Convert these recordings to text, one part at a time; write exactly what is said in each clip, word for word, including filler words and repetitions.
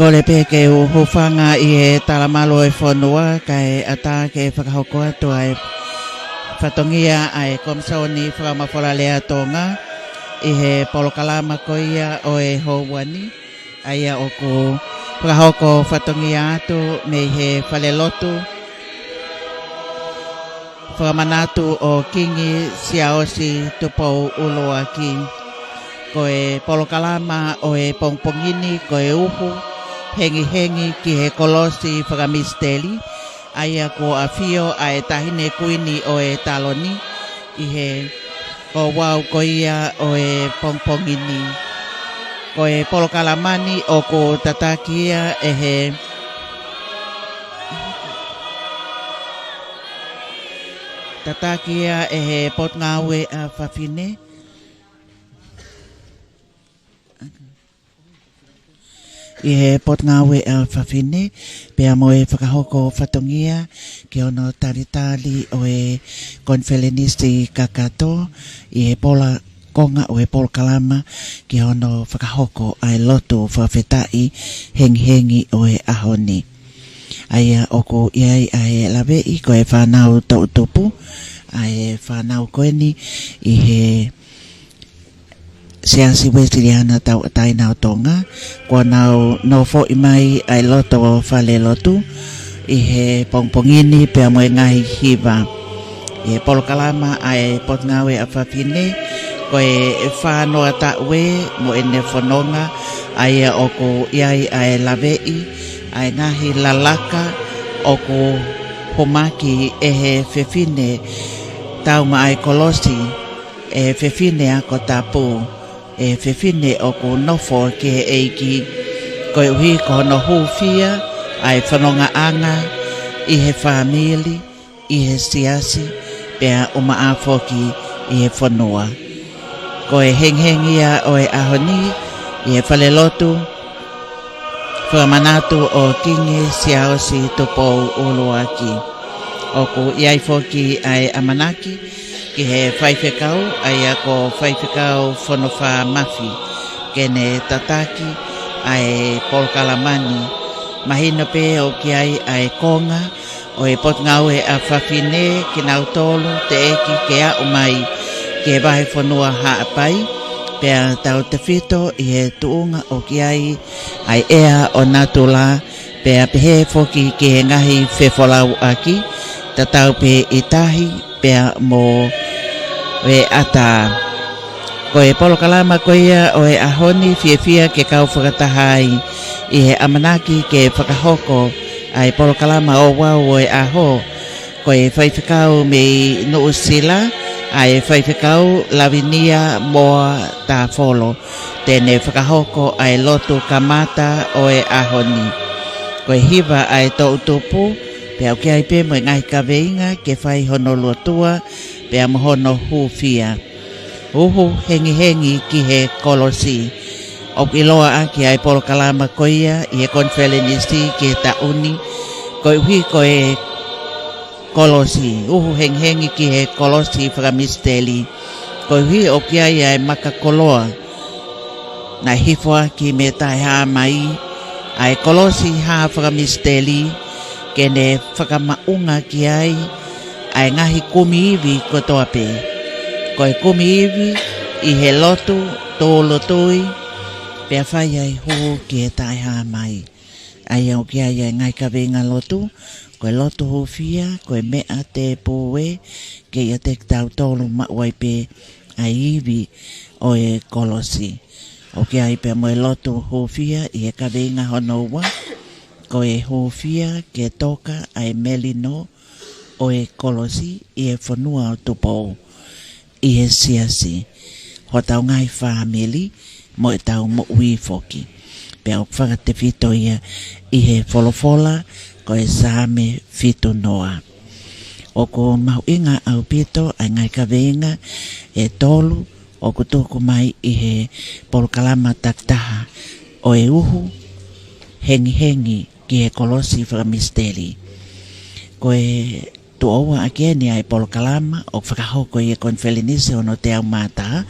Kole pē ke u hūfanga ʻi he talamalu ʻo e fonua, kae ʻatā ke fakahoko atu ʻa e fatongia ʻa e Komisoni Fakamafolalea Tonga ʻi he polokalama ko ia ʻo e houa ni, ʻa ia ʻoku fakahoko fatongia atu mei he falelotu fakamanatu ʻo Kingi Siaosi Tupou ʻUluaki. Ko e polokalama ʻo e pongipongi ni ko e uhu hengihengi ki he kolosi fakamisiteli, ʻa ia kuo ʻafio ʻa e Taʻahine Kuini ʻo e Taloni ʻi he ouau ko ia ʻo e pongipongi ni. Ko e polokalama ni ʻoku tataki ia ʻe he tataki ia ʻe he Potungāue ʻa Fafine. ʻI he Potungāue ʻa Fafine, pea mo e fakahoko fatongia ki hono talitali ʻo e konifelenisi kakato ʻi he pola konga ʻo e polokalama ki hono fakahoko ʻa e lotu fakafetaʻi hengihengi ʻo e ʻaho ni. ʻA ia ʻoku ʻi ai ʻa e laveʻi ko e fānau toʻutupu, ʻa e fānau ko eni ʻi he Siasi Uēsiliana Tauʻatāina ʻo Tonga, kuo nau nofoʻi mai ʻa e loto falelotu ʻi he pongipongi ni pea mo e ngaahi hiva. ʻI he polokalama ʻa e Potungāue ʻa Fafine, ko e fā noa taʻu ē mo ʻene fononga, ʻa ia ʻoku ʻi ai ʻa e laveʻi ʻa e ngaahi lalaka ʻoku homaki ʻe he fefine tau maʻa e kolosi, ʻe he fefine ako tapu, ʻe he fefine ʻoku nofo ki he ʻEiki, koeʻuhi ko hono hūfia ʻa e fonongaʻanga ʻi he fāmili, ʻi he siasi, pea ʻumaʻā foki ʻi he fonua. Ko e hengihengi ia ʻo e ʻaho ni ʻi he falelotu fakamanatu ʻo Kingi Siaosi Tupou ʻUluaki. ʻOku ʻi ai foki ʻa e ʻamanaki ki he faifekau, ʻa ia ko Faifekau Fonofā Mafi, ke ne tataki ʻa e polokalama ni. Mahino pē ʻoku ʻi ai ʻa e konga ʻo e Potungāue ʻa Fafine kinautolu teʻeki ke aʻu mai ki he vahefonua Haʻapai, pea tautefito ʻi he tuʻunga ʻoku ʻi ai ʻa e ʻea ʻo natula, pea pehē foki ki he ngaahi fefolauʻaki, tatau pē ʻi tahi pea mo e ʻatā. Ko e polokalama ko ia ʻo e ʻaho ni fiefia ke kau fakataha ai ʻi he ʻamanaki ke fakahoko ʻa e polokalama ouau ʻo e ʻaho, ko e faifekau mei Nuʻusila, ʻa e Faifekau Lavinia Moa Tāfolo, te ne fakahoko ʻa e lotu kamata ʻo e ʻaho ni. Ko e hiva ʻa e toʻutupu, pea ʻoku ʻi ai pē mo e ngaahi kaveinga ke fai hono lotua, pea mo hono hūfia. Uhu hengihengi ki he kolosi. ʻOku ʻiloa ʻaki ʻa e polokalama ko ia ʻi he konifelenisi ki he taʻu ni, koeʻuhi ko e kolosi, uhu hengihengi ki he kolosi fakamisiteli. Koeʻuhi ʻoku ʻi ai ʻa e maka koloa naʻe hifo ʻaki mei Taʻehāmai, ʻa e kolosi hā fakamisiteli, ke ne fakamaʻunga ki ai ʻa e ngaahi kumi ivi kotoa pē. Ko e kumi ivi ʻi he lotu tūʻulutui, pea fai ai hū ki he Taʻehāmai. ʻA ia ʻoku ʻi ai ʻa e ngaahi kaveinga lotu, ko e lotu hūfia, ko e meʻa tēpū ē, ke ʻiate kitautolu maʻu ai pē ʻa e ivi ʻo e kolosi. ʻOku ʻi ai pē mo e lotu hūfia ʻi he kaveinga hono ua, ko e hūfia ke toka ʻa e melino ʻo e kolosi ʻi he fonua ʻo Tupou, ʻi he siasi, hotau ngaahi fāmili, mo ʻetau moʻui foki. Pea ʻoku fakatefito ia ʻi he folofola ko e Saame fitu noa. ʻOku mahuʻinga ʻaupito ʻa e ngaahi kaveinga ʻe tolu ʻoku tuku mai ʻi he polokalama takitaha ʻo e uhu hengihengi ki he kolosi fakamisiteli. Ko e tuʻo ua ʻaki eni ʻa e polokalama ʻoku fakahoko ʻi he konifelenisi hono teau mā taha,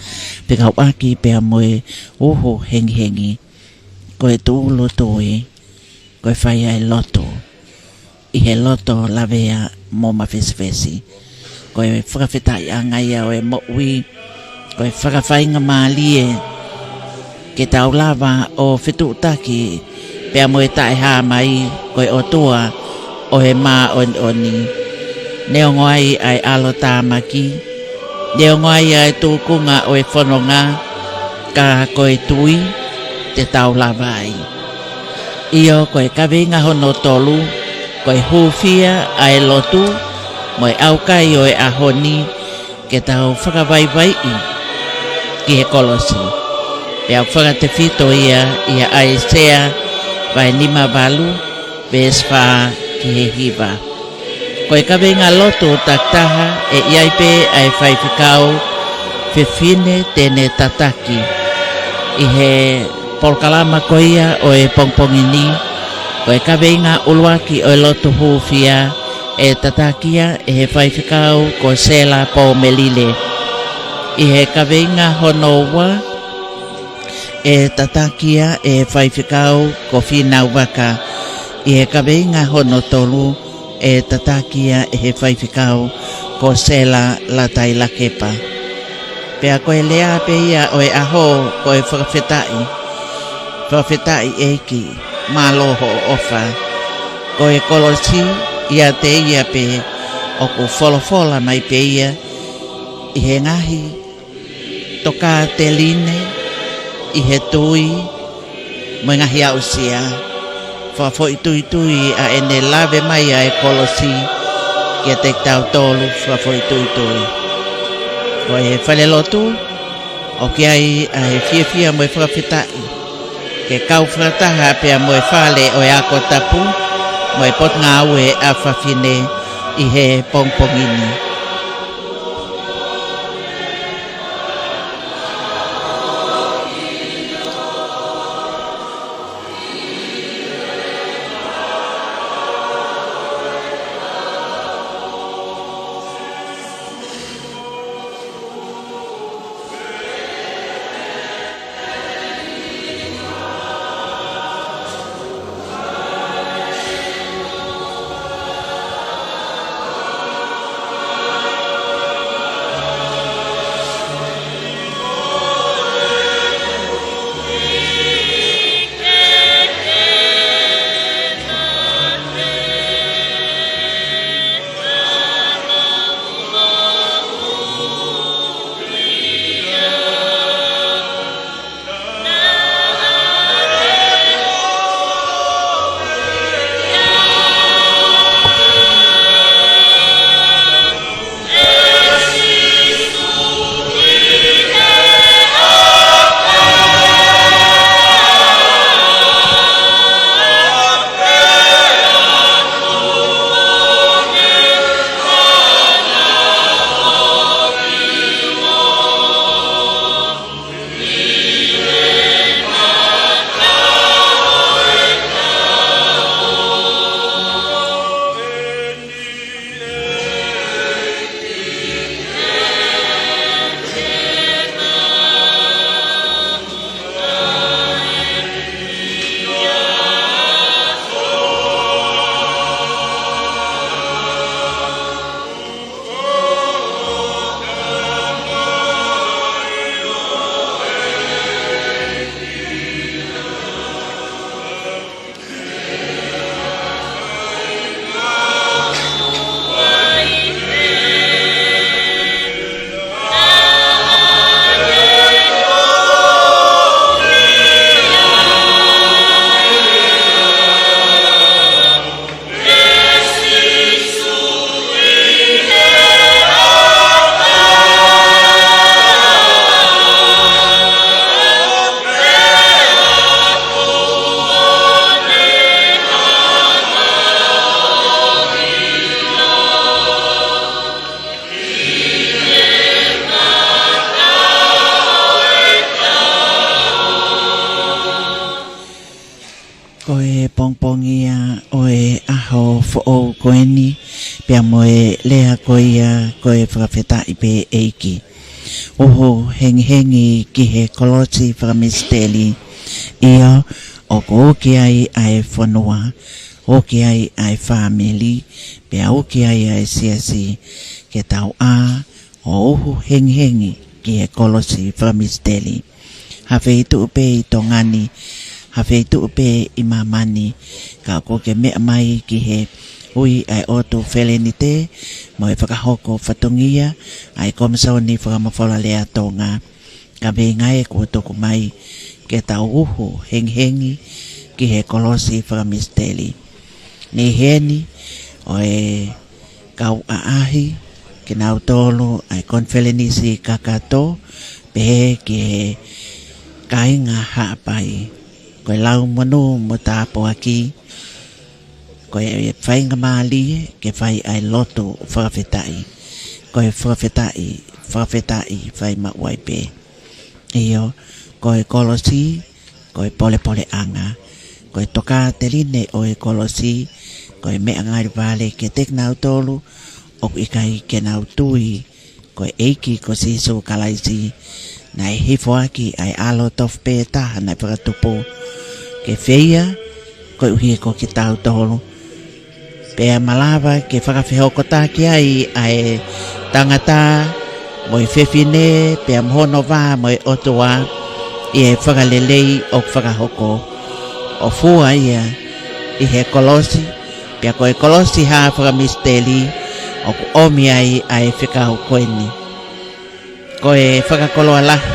fekauʻaki pea mo e uhu hengihengi. Ko e tūʻulutui, ko e fai ʻa e lotu ʻi he loto lavea mo mafesifesi. Ko e fakafetaʻiʻanga ia ʻo e moʻui, ko e fakafaingamālie ke tau lava ʻo fetuʻutaki pea mo e taʻehāmai, ko e ʻOtua ʻo e māʻoniʻoni. Neongo ai ʻa e ʻalotāmaki, neongo ai ʻa e tūkunga ʻo e fononga, ka ko e tui te tau lava ai. ʻIo, ko e kaveinga hono tolu, ko e hūfia ʻa e lotu mo e ʻaukai ʻo e ʻaho ni, ke tau fakavaivaiʻi ki he kolosi. Pea ʻoku fakatefito ia ʻia ʻAisea vahe nima valu, veesi fā ki he hiva. Ko e kaveinga lotu takitaha, ʻe ʻi ai pē ʻa e faifekau fefine te ne tataki ʻi he polokalama ko ia ʻo e pongipongi ni. Ko e kaveinga ʻuluaki ʻo e lotu hūfia, ʻe tataki ia ʻe he faifekau ko Sela Pomelile. ʻI he kaveinga hono ua, ʻe tataki ia ʻe he faifekau ko Fīnau Vaka. ʻI he kaveinga hono tolu, ʻe tataki ia ʻe he faifekau ko Sela Latai Lakepa. Pea ko e lea pē ia ʻo e ʻaho, ko e fakafetaʻi. Fakafetaʻi ʻEiki, mālō hoʻo ʻofa. Ko e kolosi ʻiate ia pē ʻoku folofola mai pē ia ʻi he ngaahi tokāteline, ʻi he tui mo e ngaahi aʻusia. Fakafoʻituitui ʻa ʻene lave mai ʻa e kolosi kiate kitautolu, fakafoʻituitui. Ko e falelotu, ʻoku ʻi ai ʻa e fiefia mo e fakafetaʻi ke kau fakataha pea mo e fale ʻo e Ako Tapu mo e Potungāue ʻa Fafine ʻi he pongipongi ni. Ko e pongipongi ia ʻo e ʻaho foʻou ko eni, pea mo e lea ko ia ko e fakafetaʻi pē ʻEiki. ʻOku hengihengi ki he kolosi fakamisiteli. ʻIo, ʻOku uki ai ʻa e fonua, uki ai ʻa e fāmili, pea uki ai ʻa e siasi, ke tau ʻā ʻo uhu hengihengi ki he kolosi fakamisiteli. Ha feituʻu pē ʻi Tonga ni, ha feituʻu pē ʻi māmani, ka ʻoku ke meʻa mai ki he ui ʻa e ʻOtu Felenite, mo e fakahoko fatongia ʻa e Komisoni Fakamafola Lea Tonga. Ka mei ngāue kuo tuku mai ke tau uhu hengihengi ki he kolosi fakamisiteli. Ni heni ʻo e kau ʻaʻahi kinautolu ʻa e konifelenisi kakato, pehē ki he kāinga Haʻapai. Ko e lau monū mo tāpuaki, ko e faingamālie ke fai ʻa e lotu fakafetaʻi. Ko e fakafetaʻi, fakafetaʻi fai maʻu ai pē. ʻIo, ko e kolosi, ko e polepoleʻanga, ko e tokāteline ʻo e kolosi, ko e meʻa ngali vale kiate kinautolu ʻoku ʻikai ke nau tui ko e ʻEiki ko Sīsū Kalaisi, naʻe hifoaki ʻa e ʻAlo tofu pē taha naʻe fakatupu ke feia koeʻuhi ko kitautolu, pea malava ke fakafehokotaki ai ʻa e tangata mo e fefine, pea mo hono vā mo e ʻOtua, ʻi he fakalelei ʻoku fakahoko. ʻO fua ia ʻi he kolosi, pea ko e kolosi hā fakamisiteli ʻoku ʻomi ai ʻa e fekau ko eni. Ko e fakakoloa lahi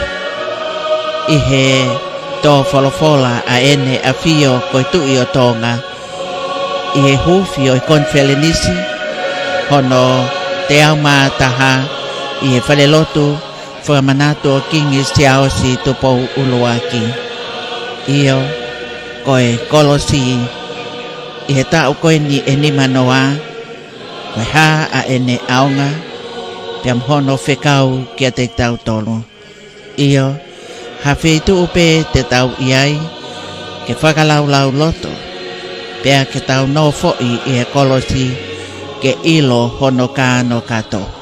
ʻi he tō folofola ʻa ʻEne ʻAfio ko e Tuʻi ʻo Tonga, ʻi he huufi ʻo e konifelenisi hono teau mā taha ʻi he falelotu fakamanatu ʻo Kingi Siaosi Tupou ʻUluaki. ʻIo, ko e kolosi ʻi he taʻu ko eni ʻe nimanoa, ko e hā ʻa ʻene ʻaonga, pea mo hono fekau kiate kitautolu. ʻIo, ha feituʻu pē te tau ʻi ai, ke fakalaulauloto, pea ke tau nofoʻi ʻi he kolosi, ke ʻilo hono kānokato.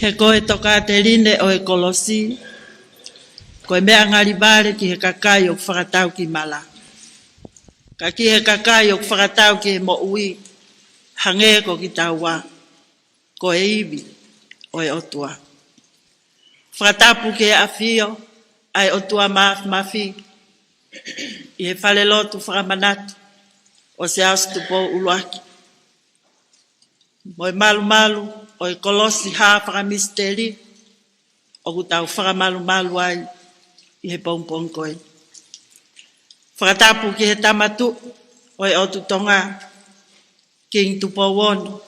He ko e tokāteline ʻo e kolosi, ko e meʻa ngali vale ki he kakai ʻoku fakatau ki mala. Ka ki he kakai ʻoku fakatau ki he moʻui, hangē ko kitaua, ko e ivi ʻo e ʻOtua. Fakatapu ki he ʻafio ʻa e ʻOtua Mafimafi ʻi he falelotu fakamanatu ʻo Siaosi Tupou ʻUluaki, mo e malumalu ʻo e kolosi hā fakamisiteli ʻoku tau fakamalumalu ai ʻi he pongipongi ko eni. Fakatapu ki he Tama Tuʻi ʻo e ʻOtu Tonga, Kingi Tupou Ono.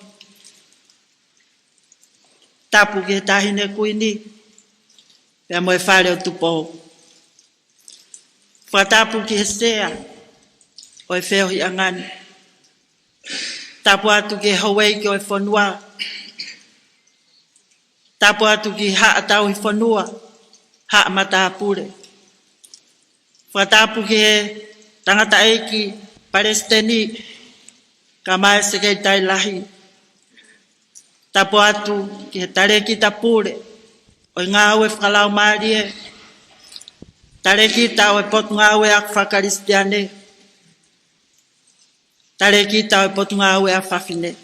Tapu ki he Taʻahine Kuini, pea mo e Fale ʻo Tupou. Fakatapu ki he Sea ʻo e feohiʻanga ni. Tapu atu ki he houʻeiki ʻo e fonua. Tapu atu ki he haʻa tauhi fonua, haʻa matāpule. Fakatapu ki he tangataʻeiki Palesiteni, kae ʻumaʻā e Sekelitali Lahi. Tapu atu ki he talēkita pule ʻo e ngāue fakalaumālie, talēkita ʻo e Potungāue Ako Fakakalisitiane, talēkita ʻo e Potungāue ʻa Fafine.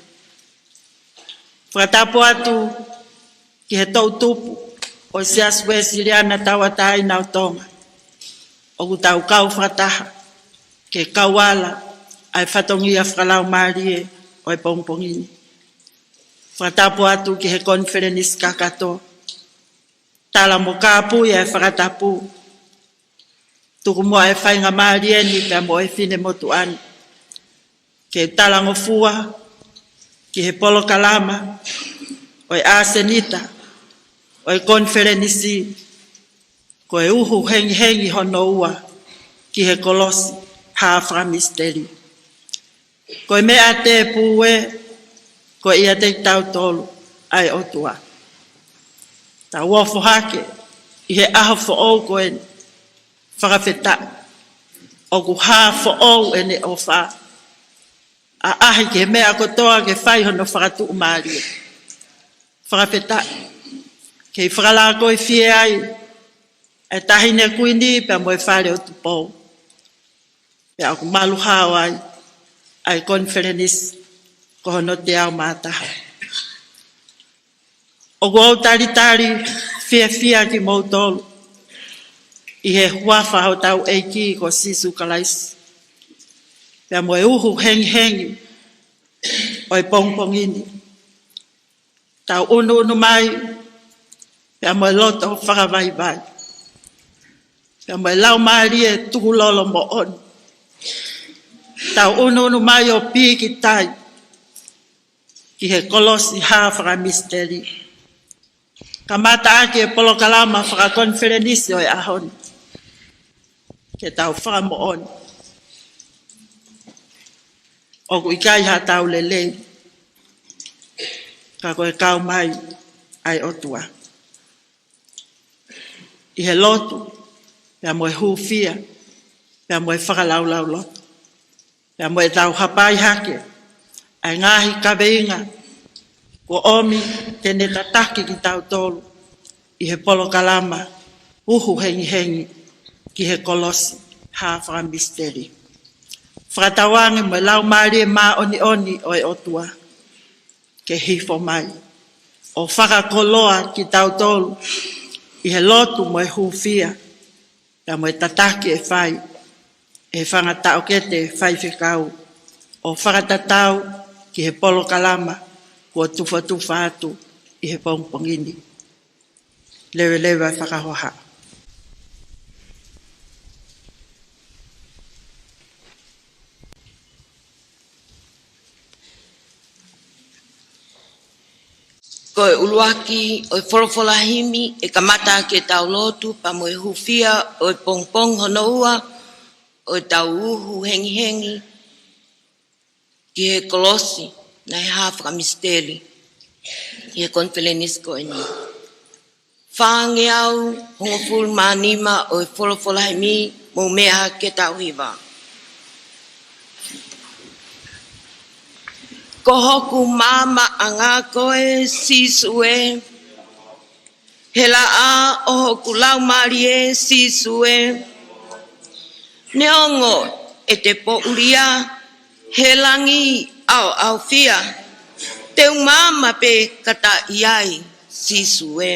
Fakatapu atu ki he toʻutupu ʻo e Siasi Uēsiliana Tauʻatāina ʻo Tonga, ʻoku tau kau fakataha ke kau ala ʻa e fatongia fakalaumālie ʻo e pongipongi ni. Fakatapu atu ki he konifelenisi kakato, tala mo kāpui ʻa e fakatapu, tuku muʻa e faingamālie ni pea mo e finemotuʻa ni ke talangofua ki he polokalama ʻo e ʻasenita ʻo e konifelenisi, ko e uhu hengihengi hono ua ki he kolosi hā fakamisiteli. Ko e meʻa tēpū ē, ko e ʻiate kitautolu ʻa e ʻOtua. Tau ofo hake ʻi he ʻaho foʻou ko eni, fakafetaʻi, ʻoku hā foʻou ʻene ʻofa, ʻaʻahi ki he meʻa kotoa ke fai hono fakatuʻumālie. Fakafetaʻi, kei fakalakoifie ai ʻa e Taʻahine Kuini pea mo e Fale ʻo Tupou. Pea ʻoku malu hao ai ʻa e konifelenisi ko hono teau mā taha. ʻOku ou talitali fiefia kimoutolu ʻi he huafa hotau ʻEiki ko Sīsū Kalaisi, pea mo e uhu hengihengi ʻo e pongipongi ni. Tau ʻunuʻunu mai pea mo e loto fakavaivai, pea mo e laumālie tukulolo moʻoni. Tau ʻunuʻunu mai ʻo pīkitai ki he kolosi hā fakamisiteli. Kamata ʻaki e polokalama fakakonifelenisi ʻo e ʻaho ni, ke tau fakamoʻoni ʻoku ʻikai haʻatau lelei, ka ko e kau mai ʻa e ʻOtua ʻi he lotu, pea mo e hūfia, pea mo e fakalaulauloto, pea mo ʻetau hapai hake ʻa e ngaahi kaveinga kuo ʻomi ke ne tataki kitautolu ʻi he polokalama uhu hengihengi ki he kolosi hā fakamisiteli. Fakatauange mo e Laumālie Māʻoniʻoni ʻo e ʻOtua ke hifo mai ʻo fakakoloa kitautolu ʻi he lotu mo e hūfia, pea mo e tataki ʻe fai ʻe he fanga taʻokete faifekau, ʻo fakatatau ki he polokalama kuo tufatufa atu ʻi he pongipongi ni. Leveleva e fakahoha. Ko e ʻuluaki ʻo e folofola himi ʻe kamata ʻaki ʻetau lotu pea mo e hūfia ʻo e pongipongi hono ua ʻo ʻetau uhu hengihengi ki he kolosi naʻe hā fakamisiteli ʻi he konifelenisi ko eni. Fāngeau hongofulu mā nima ʻo e folofola himi, mou meʻa ke tau hiva. Ko hoku maamaʻanga koe Sīsū ē, He laʻā ʻo hoku laumālie Sīsū ē. Neongo ʻete poʻulia he langi ʻaoʻaofia, te u maama pē kata ʻi ai Sīsū ē.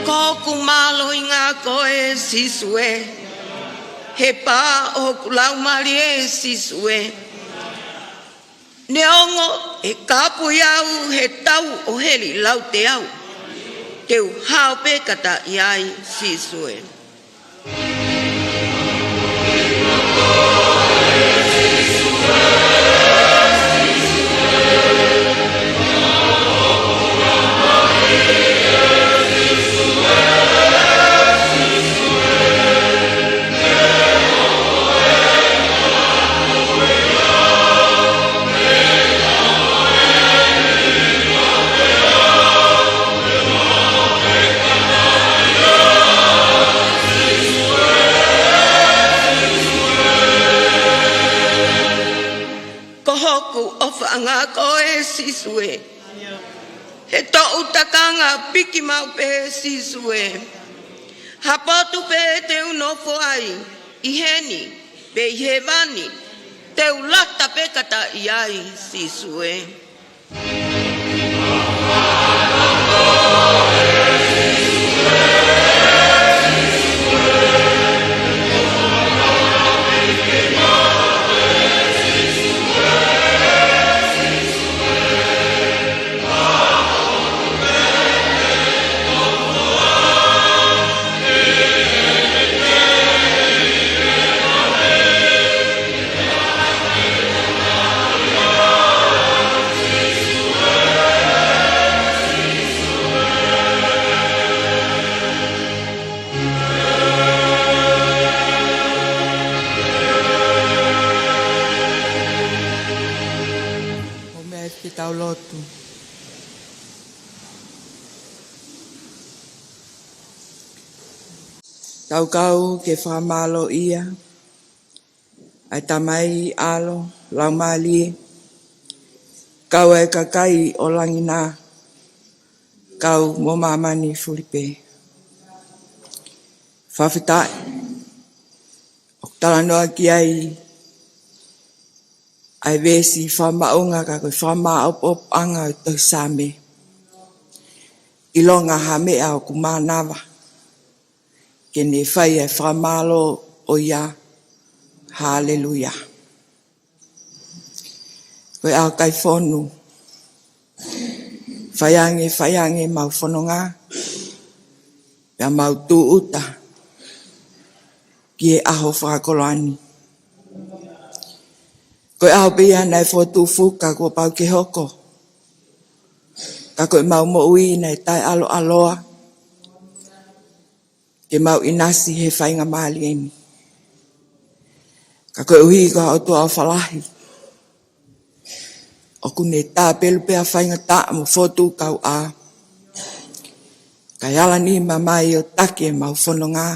Ko hoku mālohinga koe Sīsū ē. He pā ʻo hoku laumālie Sīsū ē. Neongo ʻe kāpui au he tau ʻo heli lauteau, te u hao pē kata ʻi ai Sīsū ē. Ko hoku ʻofaʻanga koe Sīsū ē. He toʻu takanga piki maʻu pē Sīsū ē. Ha potu pē te u nofo ai, ʻi heni pe ʻi hēvani, te u lata pē kata ʻi ai Sīsū ē. ʻO meʻa ke tau lotu. Tau kau ke fakamālōʻia ʻa e Tamai, ʻAlo, Laumālie, kau ai e kakai ʻo langi na, kau mo māmani fulipē. Fakafetaʻi, ʻoku talanoa ki ai ʻa e veesi fakamaʻunga ka ko e fakamāʻopoʻopoʻanga ʻo e tohi Saame. ʻIlonga ha meʻa ʻoku mānava, ke ne fai ʻa e fakamālō ʻo ia. Haleluia. Ko e ʻaho kai fonu, fai ange, fai ange ʻemau fononga, pea mau tūʻuta ki he ʻaho fakakoloa ni. Ko e ʻaho pē ia naʻe fokotuʻu fuka kuo pau ke hoko. Ka ko ʻemau moʻui naʻe taʻeʻaloʻaloa ke mau ʻinasi he faingamālie ni. Ka koeʻuhi ko e ʻOtua ʻofa lahi, ʻoku ne tāpelu pē ʻa e faingataʻa mo e fokotuʻu kauʻā, kae ala ni mai ʻo taki ʻemau fononga.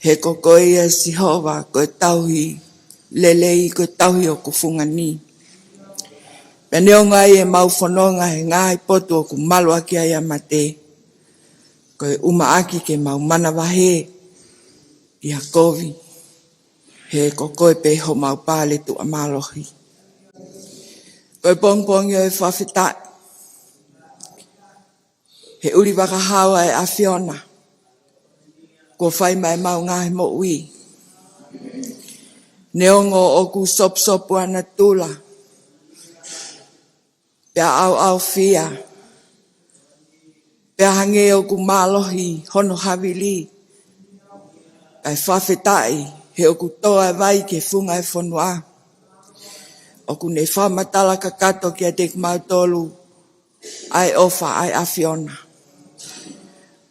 He ko koe ia Sihova, ko e tauhi lelei, ko e tauhi ʻoku fungani. Pea neongo ʻemau fononga he ngaahi potu ʻoku malu ʻaki ai ʻa e mate, ko e ʻumaʻā ke mau manavahē ʻi ha kovi, he ko koe pē homau paletuʻa mālohi. Ko e pongipongi ʻo e fakafetaʻi, he ʻuli vakahau ʻa e ʻAfiona kuo fai maʻa ʻemau ngaahi moʻui. Neongo ʻoku sopusopu ʻa natula, pea ʻaoʻaofia, Pea hangē ʻoku mālohi hono havili, kae fakafetaʻi he ʻoku tō ʻa e vai ki he funga ʻo e fonua. ʻOku ne fakamatala kakato kiate kimautolu ʻa e ʻofa ʻa e ʻAfiona.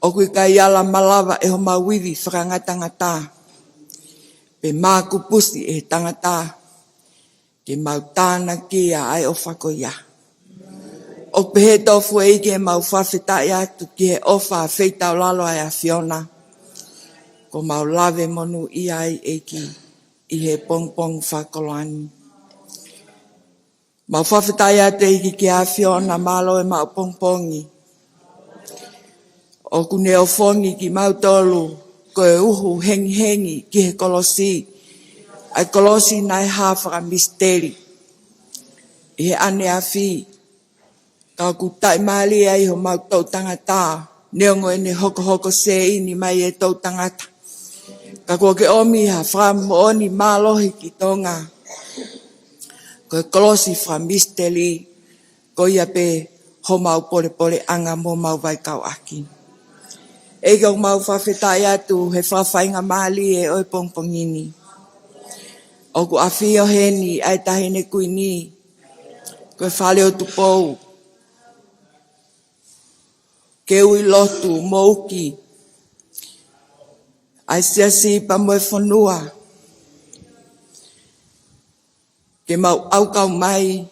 ʻOku ʻikai ala malava ʻe homau ivi fakangatangata, pe makupusi ʻe he tangata, ke mau tānakia ʻa e ʻofa ko ia. ʻOku pehē tofu ʻEiki, ʻoku mau fakafetaʻi atu ki he ʻofa feitaulalo ʻa e ʻAfiona, kuo mau lave monūʻia ai ʻEiki ʻi he pongipongi fakakoloa ni. Mau fakafetaʻi atu ʻEiki ki he ʻAfiona, mālō e maʻu pongipongi. ʻOku ne ʻofongi kimautolu ko e uhu hengihengi ki he kolosi, ʻa e kolosi naʻe hā fakamisiteli ʻi he ʻaneafi. Ka ʻoku taʻimālie ai homau toʻutangata, neongo ʻene hokohoko sēini mai e toʻutangata, ka kuo ke ʻomi ha fakamoʻoni mālohi ki Tonga. Ko e kolosi fakamisiteli, ko ia pē homau polepoleʻanga mo homau vaikauʻaki. ʻEiki, ʻoku mau fakafetaʻi atu he fakafaingamālie ʻo e pongipongi ni. ʻOku ʻafio heni ʻa e Taʻahine Kuini, ko e Fale ʻo Tupou, ke ui lotu mo uki ʻa e siasi pea mo e fonua, ke mau ʻaukau mai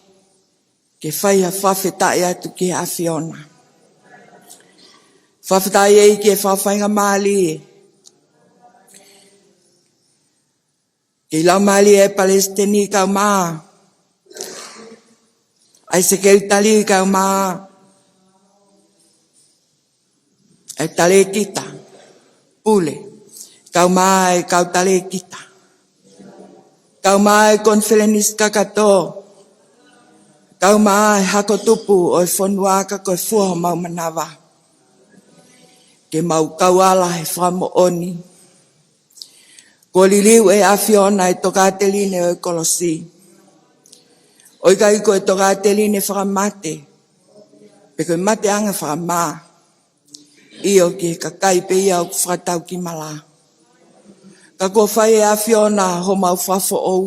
ke fai ha fakafetaʻi atu ki he ʻAfiona. Fakafetaʻi ʻEiki ki he fakafaingamālie ke lau mālie e palesiteni kae ʻumaʻā ʻa e sekelitali kae ʻumaʻā ʻa e talēkita pule, kae ʻumaʻā e kau talēkita, kae ʻumaʻā e konifelenisi kakato, kae ʻumaʻā e hako tupu ʻo e fonua, ka ko e fua homau manava ke mau kau ala he fakamoʻoni. Kuo liliu ʻe he ʻAfiona e tokāteline ʻo e kolosi. ʻOku ʻikai ko e tokāteline fakamate, pe ko e mateʻanga fakamā. ʻIo, ki he kakai pē ia ʻoku fakataukimala. Ka kuo fai ʻe he ʻAfiona homau fakafoʻou,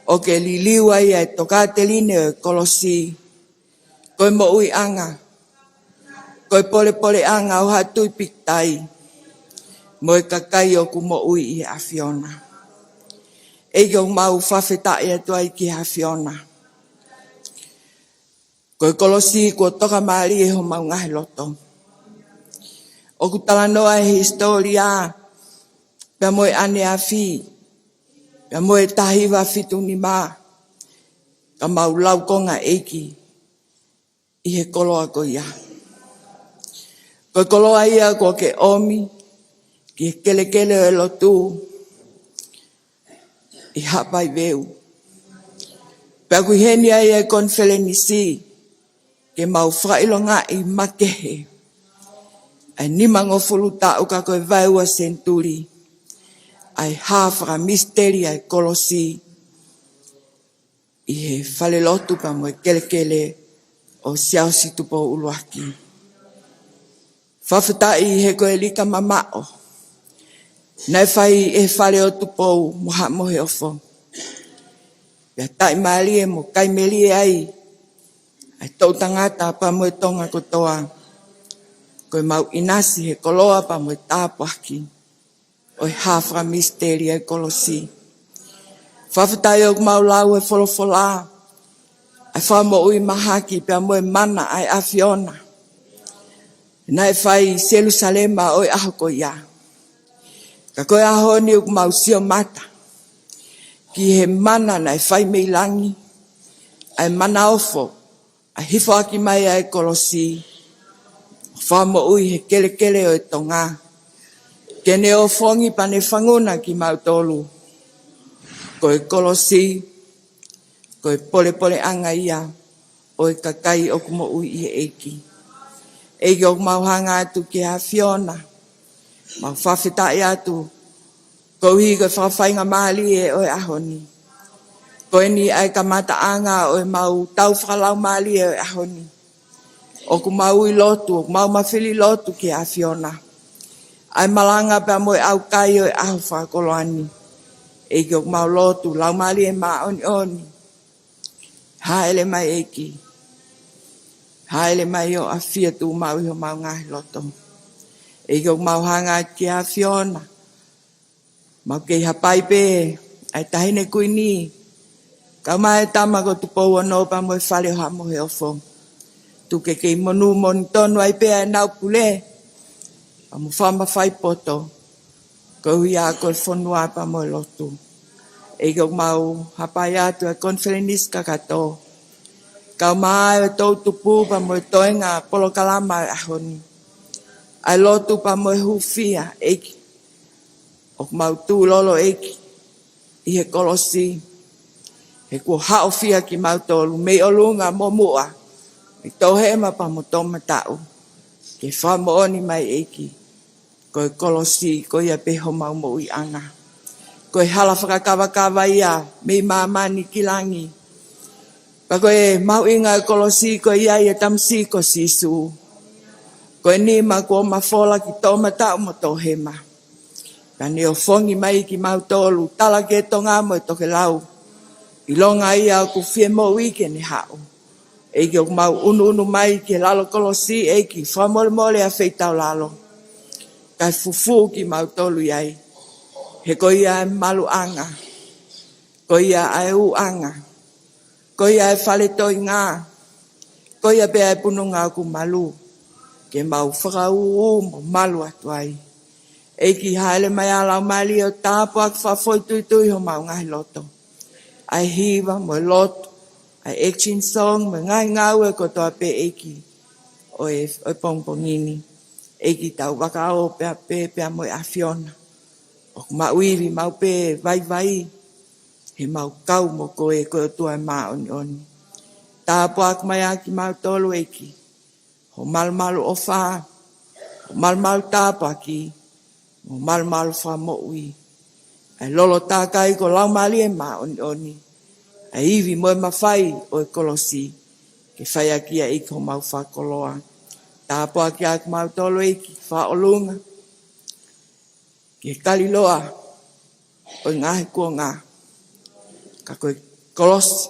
ʻo ke liliu ai ʻa e tokāteline ʻo e kolosi ko e moʻuiʻanga, ko e polepoleʻanga ʻo ha tui pīkitai mo e kakai ʻoku moʻui ʻi he ʻAfiona. ʻEiki, ʻoku mau fakafetaʻi atu ai ki he ʻAfiona. Ko e kolosi kuo tokamālie homau ngaahi loto. ʻOku talanoa e hisitōlia pea mo e ʻaneafi, pea mo e taha hiva fitu nima, ka mau lau konga ʻEiki ʻi he koloa ko ia. Ko e koloa ia kuo ke ʻomi ki he kelekele ʻo e lotu ʻi Haʻapaiveu. Pea ʻoku ʻi heni ai e konifelenisi ke mau fakaʻilongaʻi makehe ʻa e nimangofulu taʻu ka ko e vaeua senituli ʻa e hā fakamisiteli ʻa e kolosi ʻi he falelotu pea mo e kelekele ʻo Siaosi Tupou ʻUluaki. Fakafetaʻi he ko e lika mamaʻo naʻe fai ʻe he Fale ʻo Tupou mo Haʻa Moheofo, pea taʻimālie mo kaimelie ai ʻa e toʻutangata pea mo e Tonga kotoa. Ko e mau ʻinasi he koloa pea mo e tāpuaki ʻo e hā fakamisiteli ʻa e kolosi. Fakafetaʻi ʻoku mau lau e folofola, ʻa e fakamoʻui mahaki pea mo e mana ʻa e ʻAfiona naʻe fai ʻi Selusalema ʻo e ʻaho ko ia. Ka ko e ʻaho ni ʻoku mau sio mata ki he mana naʻe fai mei langi, ʻa e mana ofo, ʻa e hifoaki mai ʻa e kolosi, fakamoʻui he kelekele ʻo e Tonga, ke ne ʻofongi pea ne fanguna kimautolu. Ko e kolosi, ko e polepoleʻanga ia ʻo e kakai ʻoku moʻui ʻi he ʻEiki. ʻEiki, ʻoku mau hanga atu ki he ʻAfiona, mau fakafetaʻi atu koeʻuhi ko e fakafaingamālie ʻo e ʻaho ni. Ko eni ʻa e kamataʻanga ʻo e mau tau fakalaumālie ʻo e ʻaho ni. ʻOku mau ui lotu, ʻoku mau mafili lotu ki he ʻAfiona. ʻA e malanga pea mo e ʻaukai ʻo e ʻaho fakakoloa ni. ʻEiki ʻoku mau lotu, Laumālie Māʻoniʻoni. Hāʻele mai ʻEiki. Hāʻele mai ʻo ʻafio tuʻu maʻu ʻi homau ngaahi loto. ʻEiki ʻoku mau hanga ki he ʻAfiona. Mau kei hapai pē ʻa e Taʻahine Kuini, kae ʻumaʻā e tama ko Tupou Ono pea mo e fale ʻo Haʻa Moheofo. Tuku ke kei monū moʻoni tonu ai pē ʻenau pule, pea mo fakamafai poto, koeʻuhi ko e fonua pea mo e lotu. ʻEiki ʻoku mau hapai atu ʻa e konifelenisi kakato, kae ʻumaʻā e toʻutupu pea mo e toenga polokalama ʻo e ʻaho ni. ʻA e lotu pea mo e hūfia, ʻEiki. ʻOku mau tukulolo ʻEiki ʻi he kolosi, he kuo haʻofia kimautolu mei ʻolunga mo muʻa, mei tōhema pea mo toʻomataʻu, ke fakamoʻoni mai ʻEiki, ko e kolosi ko ia pē homau moʻuiʻanga. Ko e hala fakakavakava ia mei māmani ki langi. Pea ko e mahuʻinga ʻo e kolosi ko ia ʻi he tamasiʻi ko Sīsū. Ko e nima kuo mafola ki toʻomataʻu mo tōhema. Pea ne ʻofongi mai kimautolu, tala ki he tonga mo e tokelau, ʻilonga ia ʻoku fie moʻui ke ne haʻu. ʻEiki ʻoku mau ʻunuʻunu mai ki he lalo kolosi ʻEiki, fakamolemole ʻa e feitaulalo. Kae fufū kimautolu ʻi ai. He ko ia ʻa e maluʻanga. Ko ia ʻa e ʻūʻanga. Ko ia ʻa e fale toenga. Ko ia pē ʻa e pununga ʻoku malu. Ke mau fakaʻuʻu mo malu atu ai. ʻEiki hāʻele mai ʻa e Laumālie ʻo tāpuaki fakafoʻituitui homau ngaahi loto. ʻA e hiva mo e lotu. ʻA e action song mo e ngaahi ngāue kotoa pē ʻEiki. ʻO e, ʻo e pongipongi ni. ʻEiki tau vakaʻo pea pē, pea mo e ʻAfiona. ʻOku mau ivi maʻu pē vaivai, he mau kau mo koe, ko e ʻOtua ʻe māʻoniʻoni. Tāpuaki mai ʻa kimautolu ʻEiki. Ho malumalu ʻofa, ho malumalu tāpuaki, mo malumalu fakamoʻui. ʻA e lolo takai ko Laumālie Māʻoniʻoni. ʻA e ivi mo e mafai ʻo e kolosi. Ke fai ʻaki ia ʻEiki homau fakakoloa. Tāpuaki ʻa kimautolu ʻEiki, fakaʻolunga. Ke kaliloa ʻo e ngaahi kuonga, ka ko e kolosi,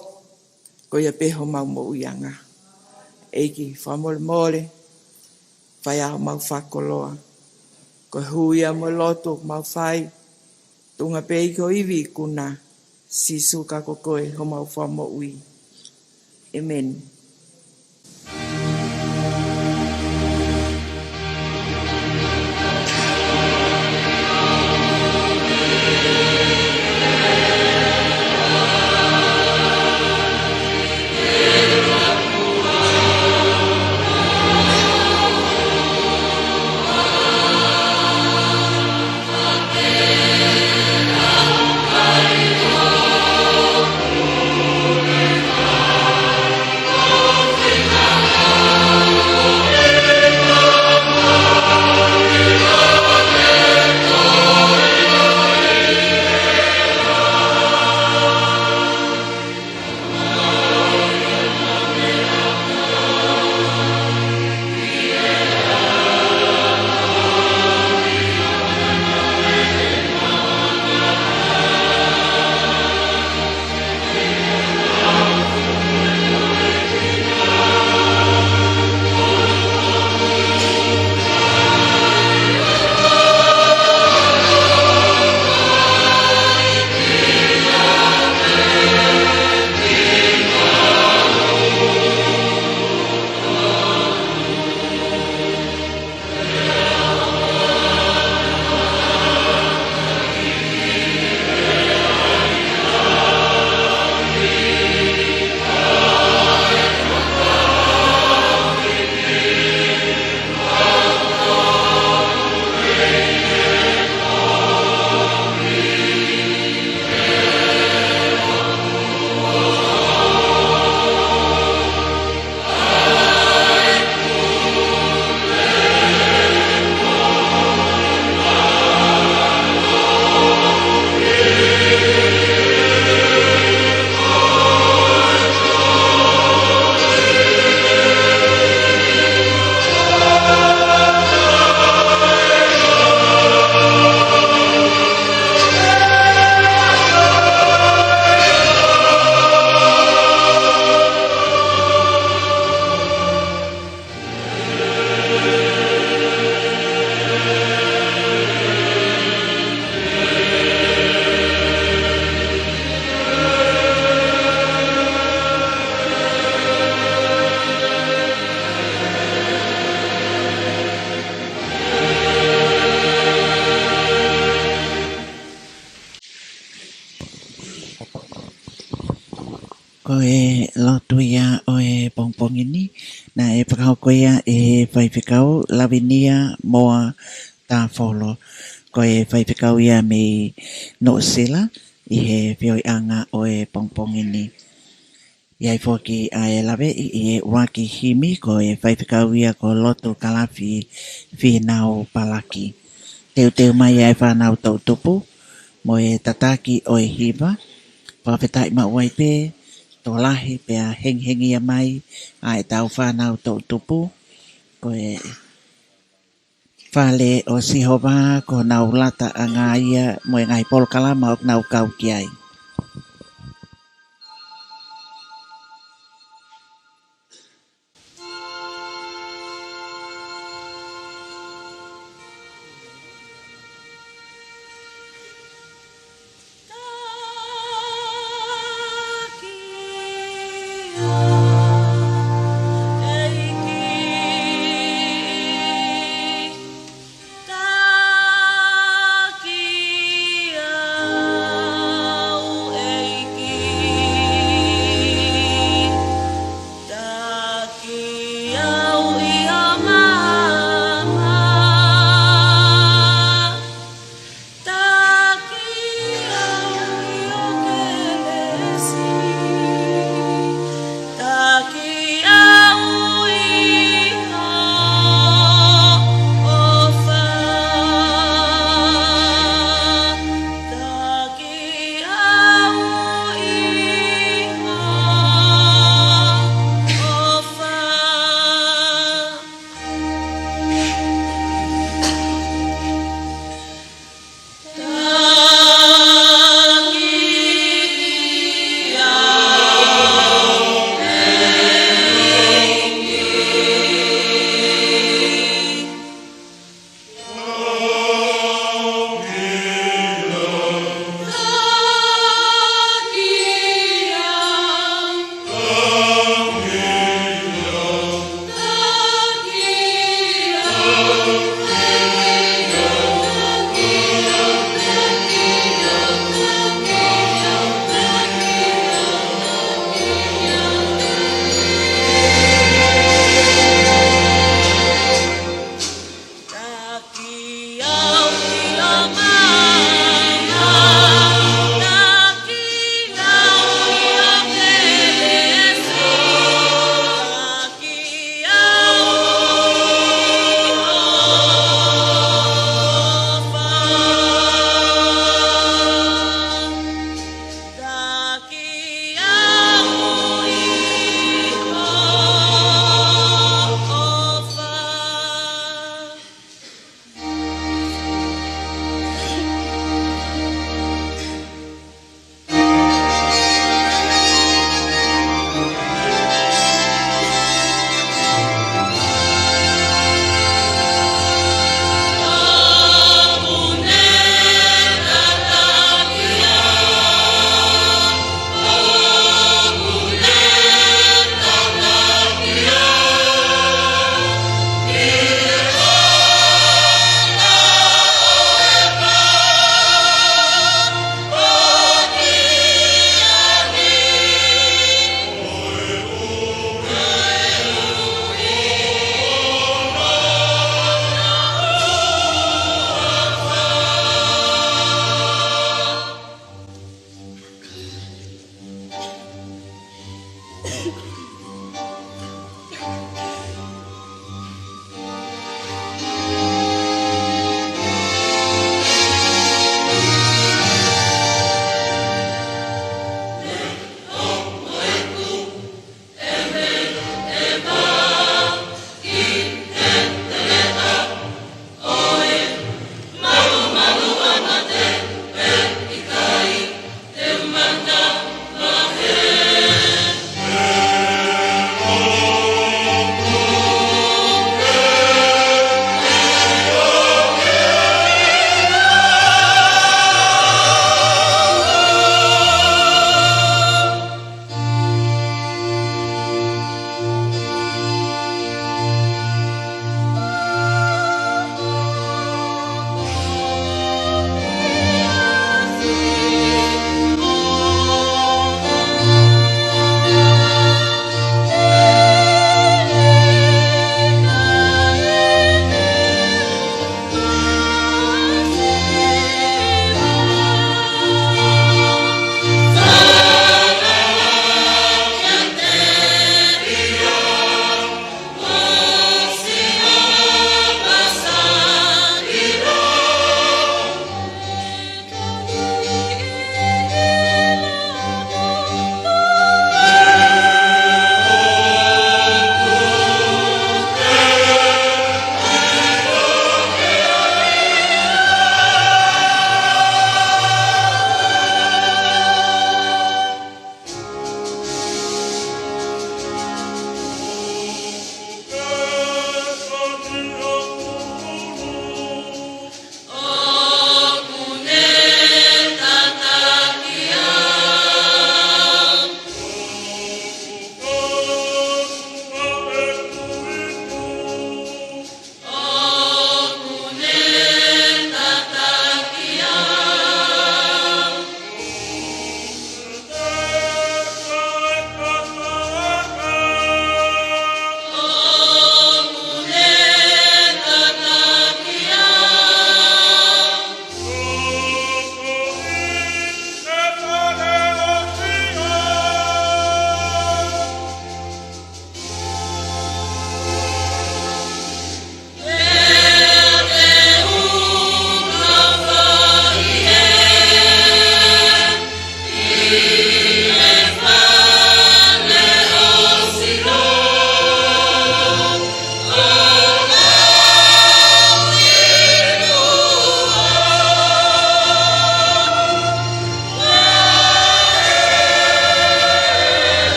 ko ia pē homau moʻuiʻanga. ʻEiki fakamolemole, fai ʻa homau fakakoloa. Ko e hū ia mo e lotu ʻoku mau fai, tuʻunga pē ʻEiki ho ivi ikuna, Sīsū ka ko koe homau fakamoʻui. ʻĒmeni. pongipongi ni, naʻe fakahoko ia ʻe he faifekau Lavinia Moa Tafolo. Ko e faifekau ia mei Nuʻusila ʻi he feohiʻanga ʻo e pongipongi ni. ʻI ai foki ʻa e laveʻi ʻi he ʻuluaki himi, ko e faifekau ia ko Lotu Kalafi Fīnau Palaki. Teuteu mai ʻa e fānau toʻutupu mo e tataki ʻo e hiva. Fakafetaʻi maʻu ai pē, tokolahi pea hengihengia mai ʻa e tau fānau toʻutupu. Ko e fale ʻo Sihova, ko honau lataʻanga ia mo e ngaahi polokalama ʻoku nau kau ki ai.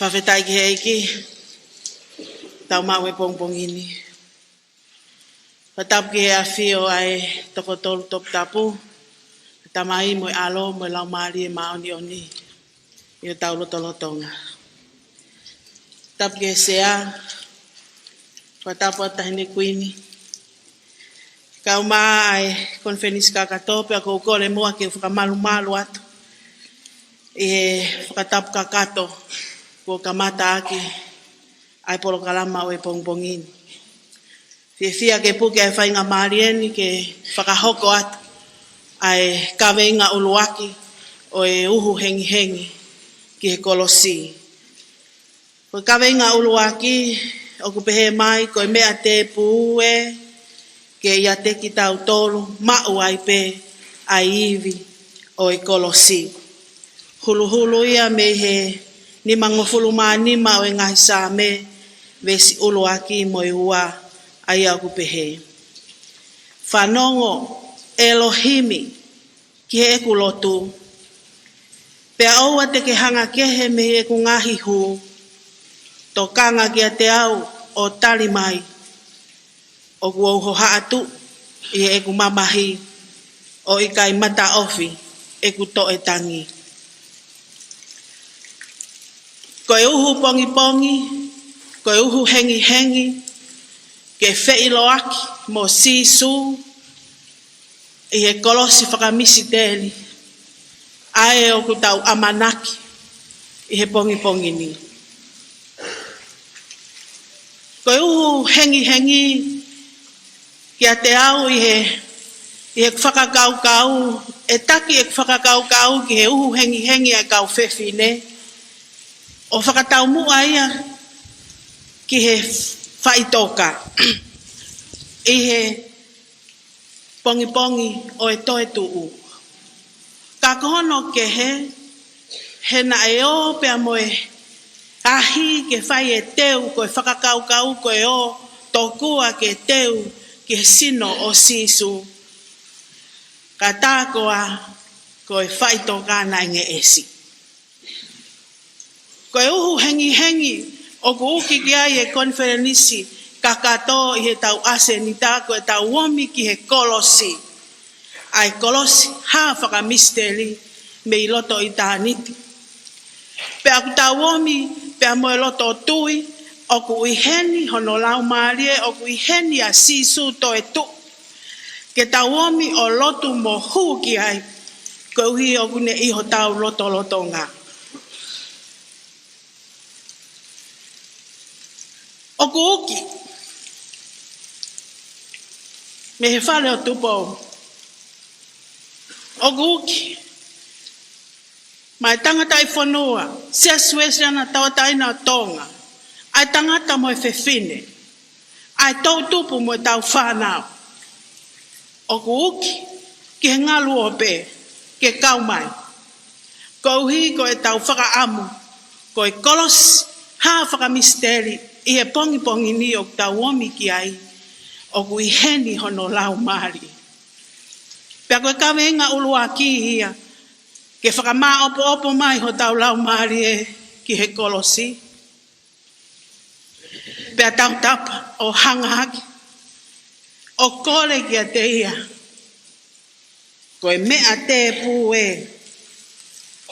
Fakafetaʻi ki he ʻEiki, tau maʻu e pongipongi ni. Fakatapu ki he ʻafio ʻa e Toko Tolu Toputapu, Tamai mo e ʻAlo mo e Laumālie Māʻoniʻoni ʻi hotau lotolotonga. Tapu ki he Sea, fakatapu atu Taʻahine Kuini, kae ʻumaʻā e konifelenisi kakato, pea ʻoku ou kole muʻa ke fakamalumalu atu ʻi he fakatapu kakato kuo kamata ʻaki ʻa e polokalama ʻo e pongipongi ni. Fiefia ke puke ʻa e faingamālie ni ke fakahoko atu ʻa e kaveinga ʻuluaki ʻo e uhu hengihengi ki he kolosi. Ko e kaveinga ʻuluaki ʻoku pehē mai, ko e meʻa tēpū ē, ke ʻiate kitautolu maʻu ai pē ʻa e ivi ʻo e kolosi. Huluhulu ia mei he nimangofulu mā nima ʻo e ngaahi Saame, veesi ʻuluaki mo e ua, ʻa ia ʻoku pehē: Fanongo, ʻElohimi, ki heʻeku lotu, pea ʻoua te ke hanga kehe mei heʻeku ngaahi hū. Tokanga kiate au ʻo tali mai, ʻoku ou hohaʻatuʻu ʻi heʻeku mamahi, ʻo ʻikai mataʻofi ʻeku toe tangi. Ko e uhu pongipongi, ko e uhu hengihengi, ke feʻiloaki mo Sīsū ʻi he kolosi fakamisiteli, ʻa ē ʻoku tau ʻamanaki ʻi he pongipongi ni. Ko e uhu hengihengi kiate au ʻi he, ʻi he fakakaukau, ʻe taki ʻeku fakakaukau ki he uhu hengihengi ʻa e kau fefine, ʻo fakataumuʻa ia ki he faʻitoka ʻi he pongipongi ʻo e toetuʻu. Ka ko hono kehe, he naʻe ō pea mo e ahi ke fai e teu, ko e fakakaukau ko e ō tokua ke teu ki he sino ʻo Sīsū. Ka tā koā, ko e faʻitoka naʻe ngeʻesi. Ko e uhu hengihengi ʻoku uki ki ai e konifelenisi kakato ʻi heʻetau ʻasenita, ko ʻetau omi ki he kolosi. ʻA e kolosi hā fakamisiteli mei loto ʻitāniti. Pea ʻoku tau omi pea mo e loto tui, ʻoku ʻi heni hono Laumālie, ʻoku ʻi heni ʻa Sīsū toetuʻu, ke tau omi ʻo lotu mo hū ki ai, koeʻuhi ʻoku ne ʻi hotau lotolotonga. ʻOku uki mei he fale ʻo Tupou. ʻOku uki mei he tangataʻi fonua, Siasi Uēsiliana Tauʻatāina ʻo Tonga, ʻa e tangata mo e fefine, ʻa e toʻutupu mo ʻetau fānau. ʻOku uki ki he ngaluope ke kau mai, koeʻuhi ko ʻetau fakaʻamu ko e kolosi hā fakamisiteli ʻi he pongipongi ni ʻoku tau omi ki ai, ʻoku ʻi heni hono Laumālie. Pea ko e kaveinga ʻuluaki ia, ke fakamāʻopoʻopo mai hotau laumālie ki he kolosi. Pea tautapa ʻo hanga hake ʻo kole kiate ia, ko e meʻa tēpū ē,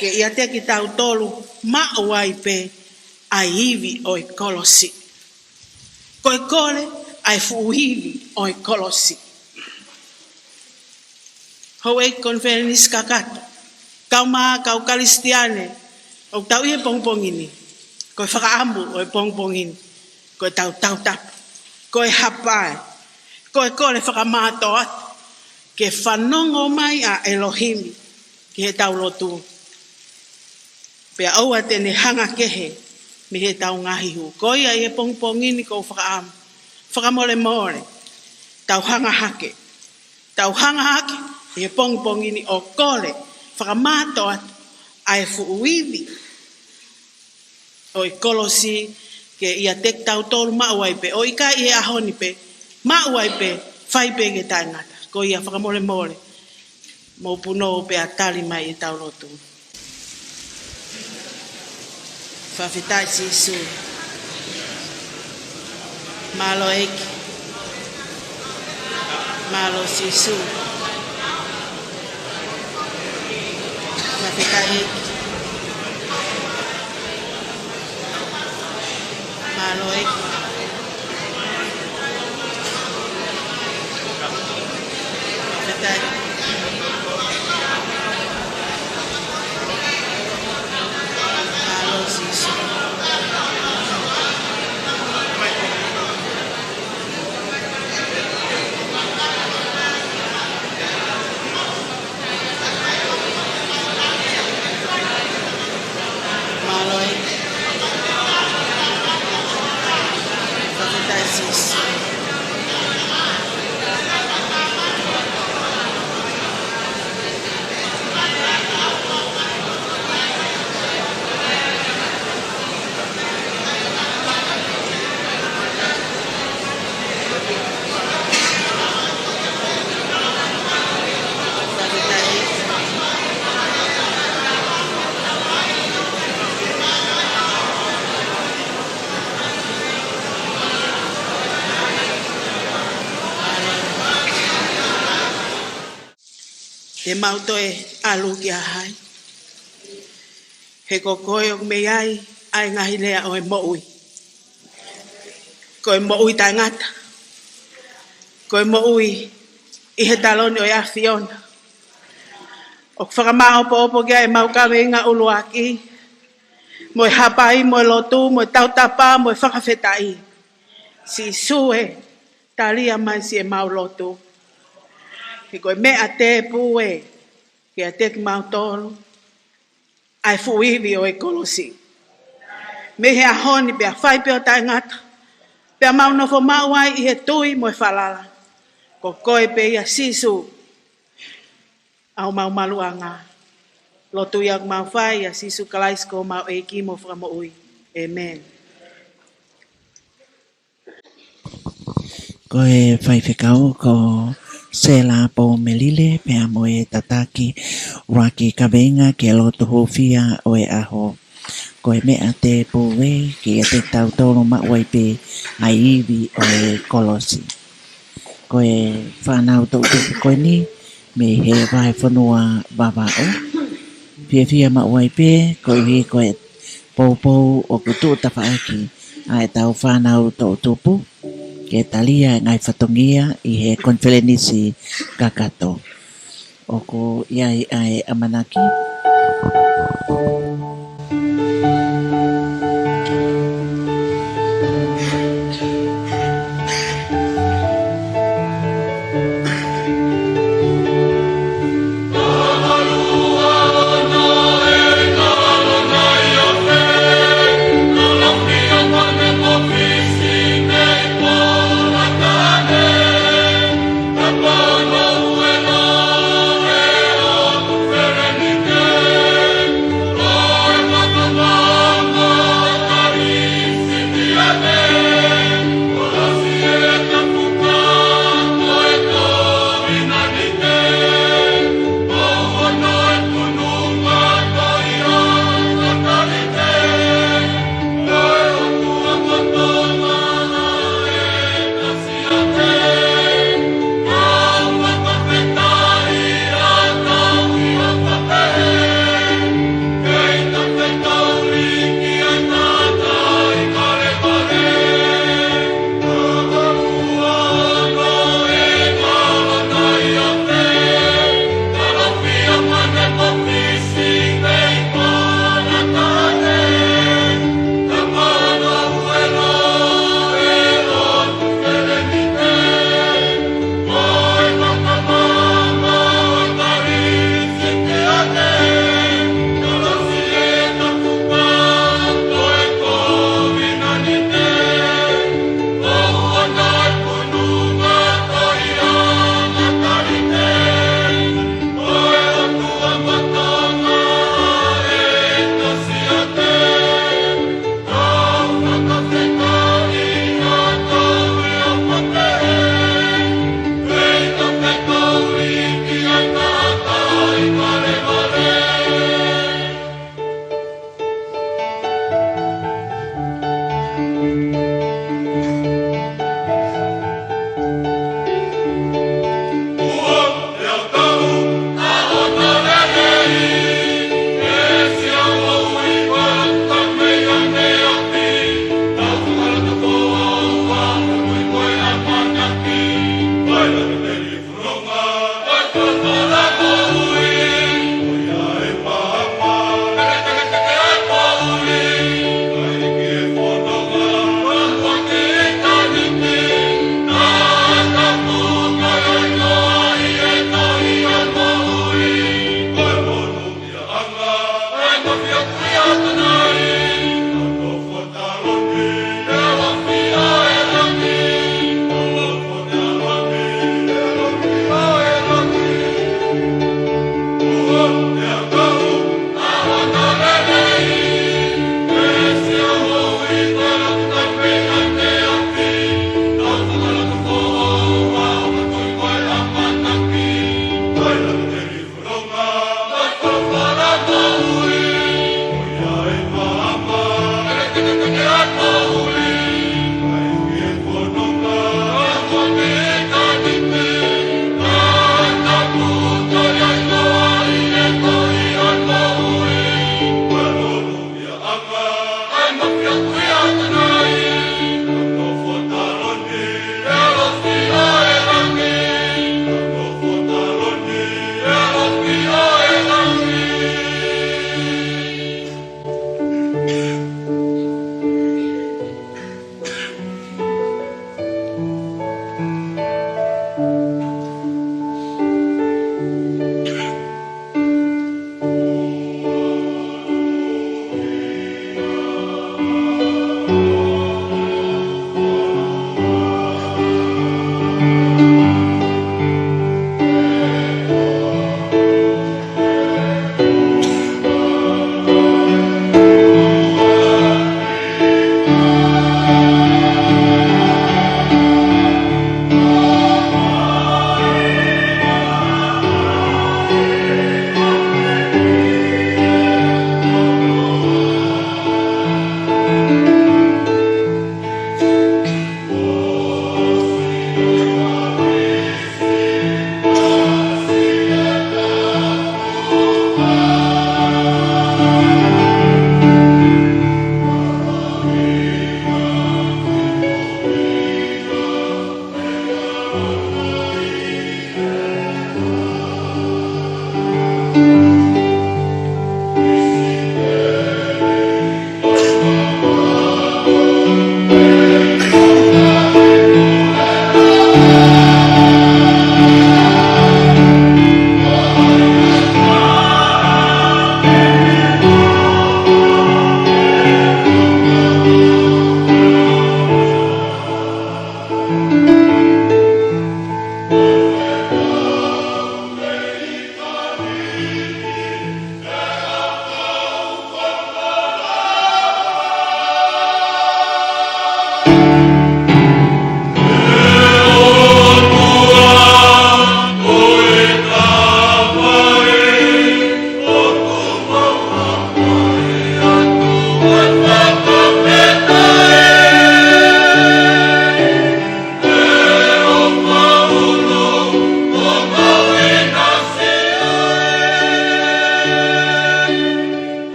ke ʻiate kitautolu maʻu ai pē ʻa e ivi ʻo e kolosi. Ko e kole ʻa e fuʻu ivi ʻo e kolosi. Houʻeiki konifelenisi kakato, kaeʻumaʻā kau Kalisitiane ʻoku tau ʻi he pongipongi ni, ko e fakaʻamu ʻo e pongipongi ni, ko ʻetau tautapa, ko e hapai, ko e kole fakamātoato, ke fanongo mai ʻa ʻElohimi ki heʻetau lotu. Pea ʻoua te ne hanga kehe mei heʻetau ngaahi hū. Ko ia ʻi he pongipongi ni ʻoku ou fakaʻamu, fakamolemole, tau hanga hake, tau hanga hake ʻi he pongipongi ni ʻo kole fakamātoato ʻa e fuʻu ivi ʻo e kolosi, ke ʻiate kitautolu maʻu ai pē, ʻo ʻikai ʻi he ʻaho ni pē, maʻu ai pē, fai pē ke taʻengata. Ko ia, fakamolemole, mou punou pea tali mai ʻetau lotu. Fakafetaʻi Sīsū. Mālō ʻEiki. Mālō Sīsū. Fakafetaʻi ʻEiki. Mālō ʻEiki. Fakafetaʻi. Mālō Sīsū. Mālō ʻEiki. Fakafetaʻi Sīsū. Te mau toe ʻalu kia hai? He ko koe ʻoku mei ai ʻa e ngaahi lea ʻo e moʻui. Ko e moʻui taʻengata. Ko e moʻui ʻi he taloni ʻo e ʻAfiona. ʻOku fakamāʻopoʻopo ki ai ʻemau kaveinga ʻuluaki, mo e hapai, mo e lotu, mo e tautapa, mo e fakafetaʻi. Sīsū ē, talia mai siʻemau lotu. He ko e meʻa tēpū ē kiate kimautolu ʻa e fuʻu ivi ʻo e kolosi. Mei he ʻaho ni pea fai pē ʻo taʻengata, pea mau nofo maʻu ai ʻi he tui mo e falala. Ko koe pē ia Sīsū, ʻa homau maluʻanga. Lotu ia ʻoku mau fai ʻia Sīsū Kalaisi ko homau ʻEiki mo Fakamoʻui. ʻĒmeni. Ko e faifekau ko Sela Poumelile, pea mo e tataki ʻuluaki kaveinga ki he lotu hūfia ʻo e ʻaho. Ko e meʻa tēpū ē kiate kitautolu maʻu ai pē ʻa e ivi ʻo e kolosi. Ko e fānau toʻutupu ko eni mei he vahefonua Vavaʻu. Fiefia maʻu ai pē, koeʻuhi ko e poupou ʻoku tuʻu tafaʻaki ʻa ʻetau fānau toʻutupu ke talia e ngaahi fatongia ʻi he konifelenisi kakato. ʻOku ʻi ai ʻa e ʻamanaki.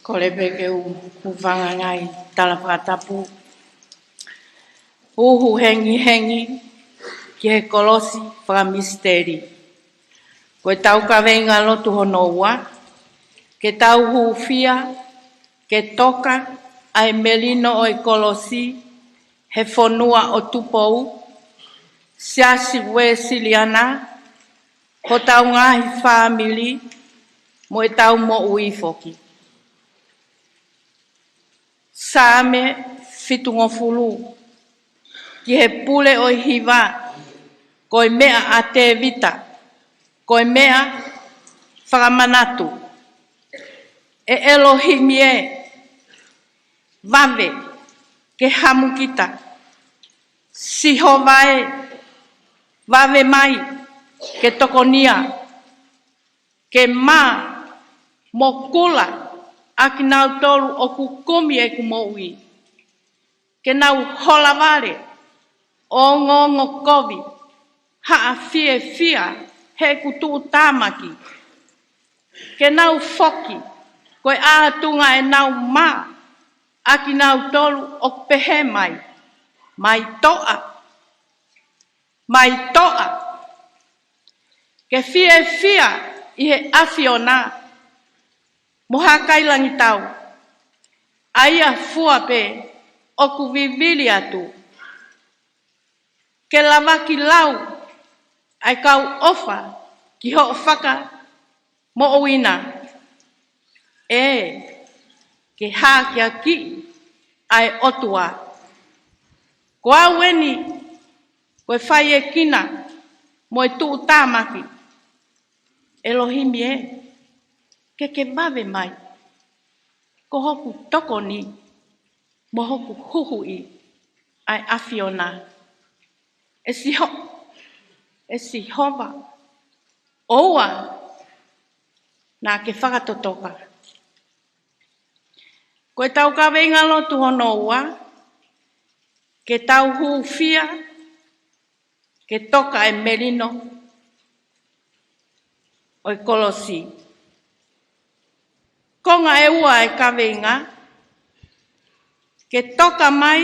Kole pē ke u hūfanga he ngaahi tala fakatapu. Uhu hengihengi ki he kolosi fakamisiteli. Ko ʻetau kaveinga lotu hono ua, ke tau hūfia ke toka ʻa e melino ʻo e kolosi he fonua ʻo Tupou, Siasi Uēsiliana, hotau ngaahi fāmili mo ʻetau moʻui foki. Saame fitungofulu, ki he pule ʻo e hiva, ko e meʻa ʻa Tēvita, ko e meʻa fakamanatu. ʻE ʻElohimi ē, vave ke hamu kita. Sihova ē, vave mai ke tokonia. Ke mā mo kula ʻa kinautolu ʻoku kumi ʻeku moʻui. Ke nau holavale, ongoongo kovi, haʻa fiefia heʻeku tuʻutāmaki. Ke nau foki, ko e ʻātunga ʻenau mā ʻa kinautolu ʻoku pehē mai, mai toʻa, mai toʻa. Ke fiefia ʻi he ʻAfiona mo Hakailangitau, ʻa ia fua pē ʻoku vivili atu. Ke lavaki lau ʻa e kau ʻofa ki hoʻo fakamoʻuina. ʻE, ke hākeakiʻi ʻa e ʻOtua. Ko au eni, ko e faiekina mo e tuʻutāmaki. ʻElohimi ē, ke ke vave mai. Ko hoku tokoni mo hoku huhuʻi ʻa e ʻAfiona. ʻE Siho-, ʻe Sihova, ʻoua naʻa ke fakatotoka. Ko ʻetau kaveinga lotu hono ua, ke tau hūfia ke toka ʻa e melino ʻo e kolosi. Konga ʻe ua ʻa e kaveinga, ke toka mai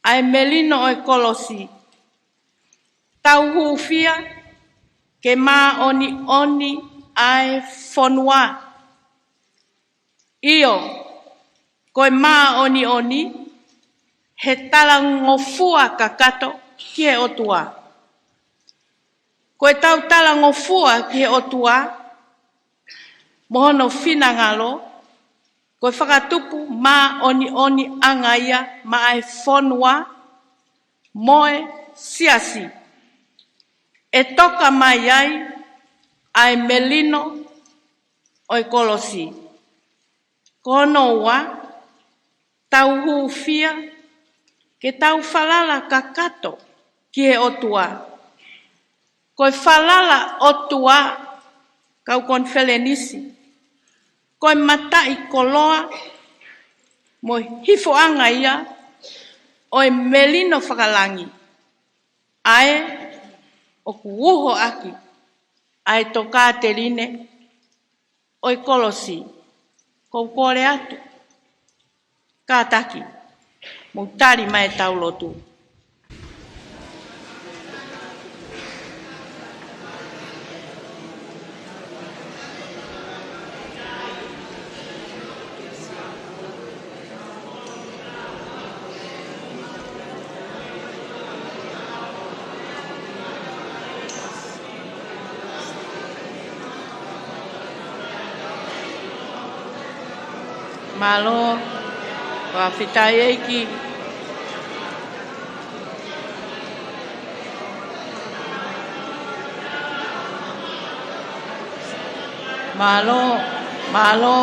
ʻa e melino ʻo e kolosi. Tau hūfia ke māʻoniʻoni ʻa e fonua. ʻIo, ko e māʻoniʻoni, he talangofua kakato ki he ʻOtua. Ko ʻetau talangofua ki he ʻOtua mo hono finangalo, ko e fakatupu māʻoniʻoniʻanga ia maʻa e fonua mo e siasi. ʻE toka mai ai ʻa e melino ʻo e kolosi. Ko hono ua, tau hūfia ke tau falala kakato ki he ʻOtua. Ko e falala ʻOtua, kau konifelenisi, ko e mataʻikoloa mo e hifoʻanga ia ʻo e melino fakalangi, ʻa ē ʻoku uho ʻaki ʻa e tokāteline ʻo e kolosi. Kou kole atu, kātaki, mou tali mai ʻetau lotu. Mālō, fakafetaʻi ʻEiki. Mālō, mālō.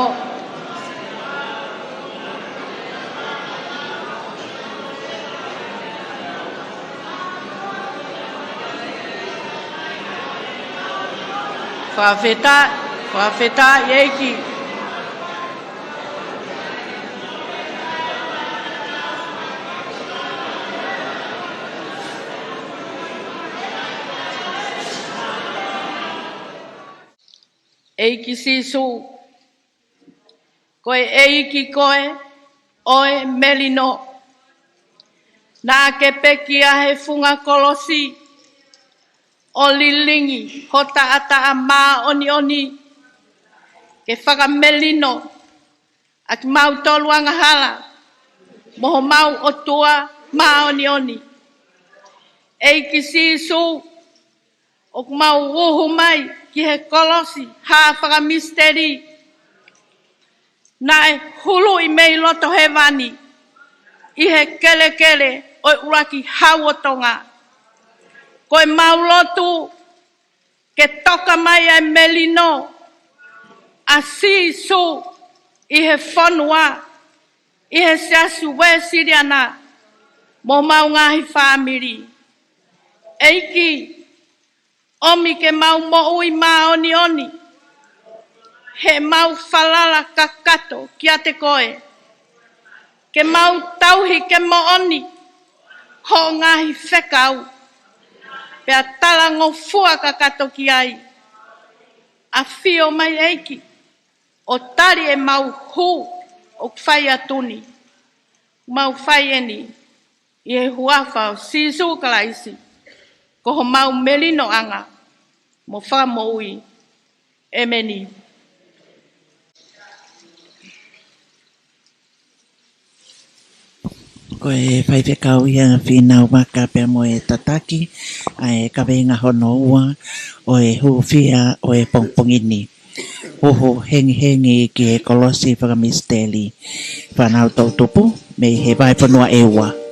Fakafetaʻi, fakafetaʻi ʻEiki. ʻEiki Sīsū, Ko e ʻEiki koe ʻo e melino. Naʻa ke pekia he funga kolosi ʻo lilingi ho taʻataʻa māʻoniʻoni ke fakamelino ʻa kimautolu angahala mo homau ʻOtua māʻoniʻoni. ʻEiki Sīsū, ʻoku mau uhu mai ki he kolosi ha fakamisiteli naʻe huluʻi mei loto hēvani ʻi he kelekele ʻo e ʻUluaki Hau ʻo Tonga. Ko e mau lotu ke toka mai ʻa e melino ʻa Sīsū ʻi he fonua, ʻi he Siasi Uēsiliana mo homau ngaahi fāmili. ʻEiki, ʻomi ke mau moʻui māʻoniʻoni, he mau falala kakato kiate koe. Ke mau tauhi ke moʻoni hoʻo ngaahi fekau, pea talangofua kakato ki ai. ʻAfio mai ʻEiki, ʻo tali ʻemau hū ʻoku fai atu ni. Mau fai eni ʻi he huafa ʻo Sīsū Kalaisi, ko homau melinoʻanga mo fakamoʻui. ʻEmeni. Ko e faifekau ia Fīnau Vaka pea mo e tataki ʻa e kaveinga hono ua ʻo e hūfia ʻo e pongipongi ni. Uhu hengihengi ki he kolosi fakamisiteli. Fānau toʻutupu mei he vahefonua ʻEua.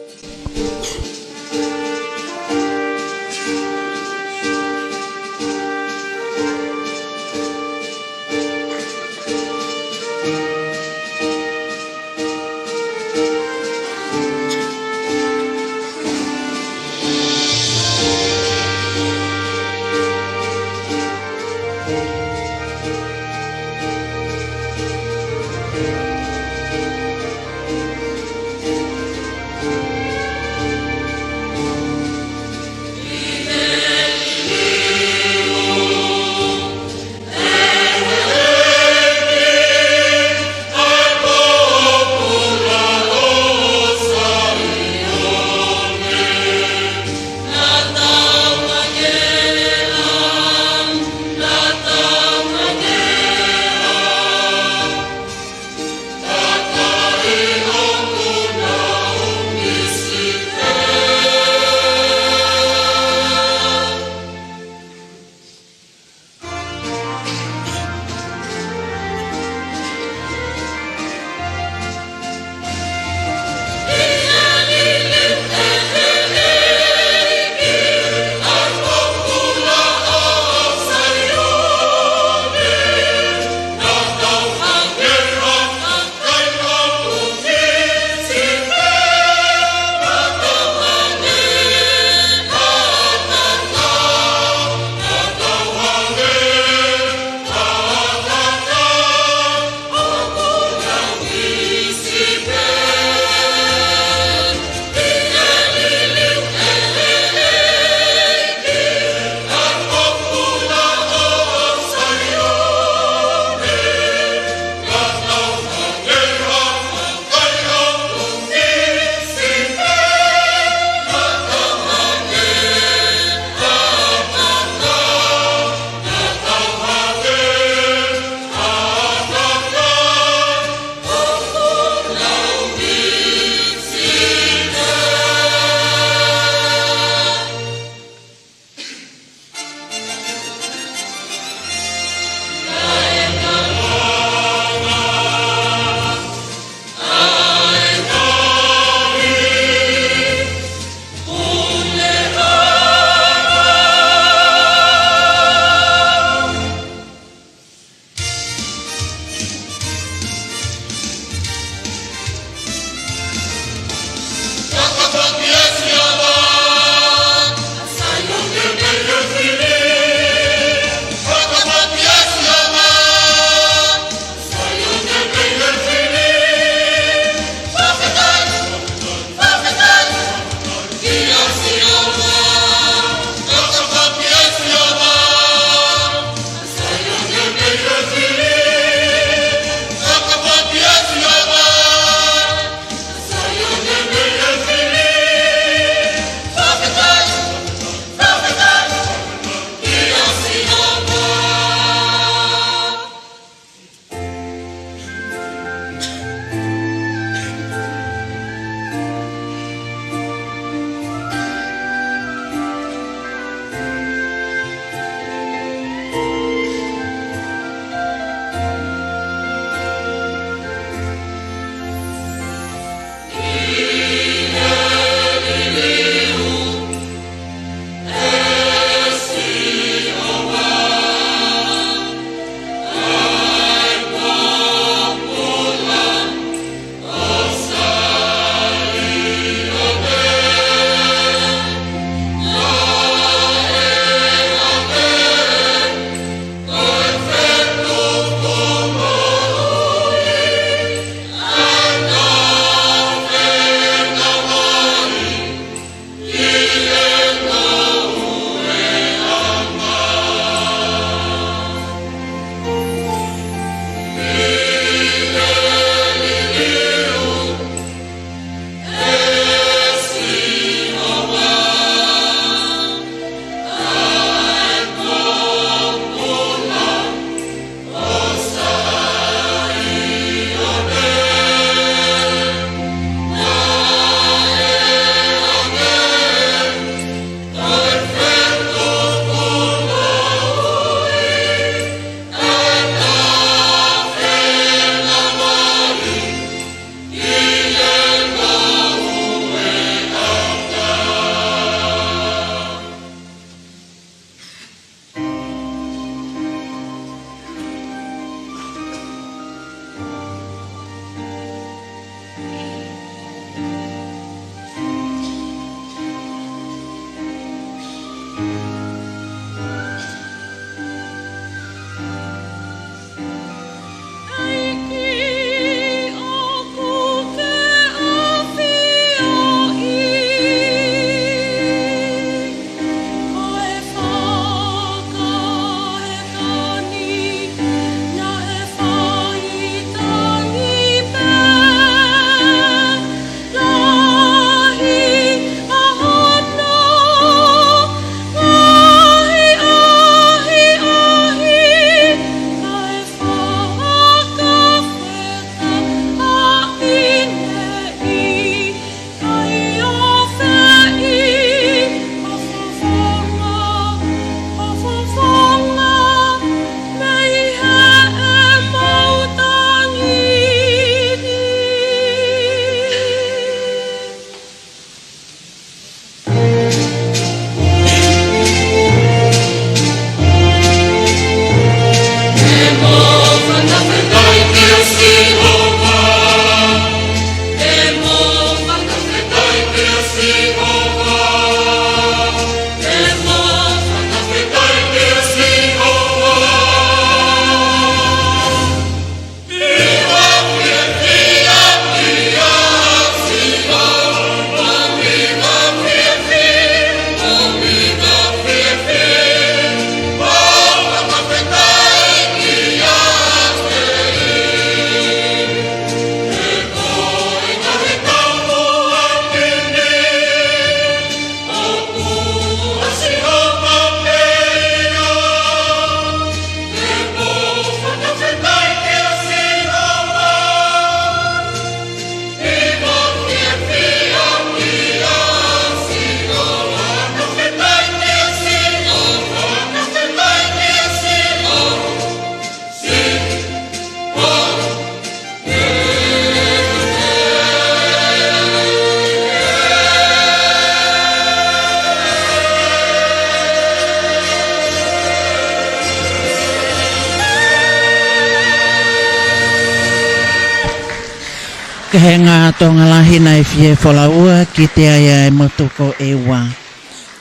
He ngaahi Tonga lahi naʻe fie folaua ki te ai ʻa e motu ko ʻEua.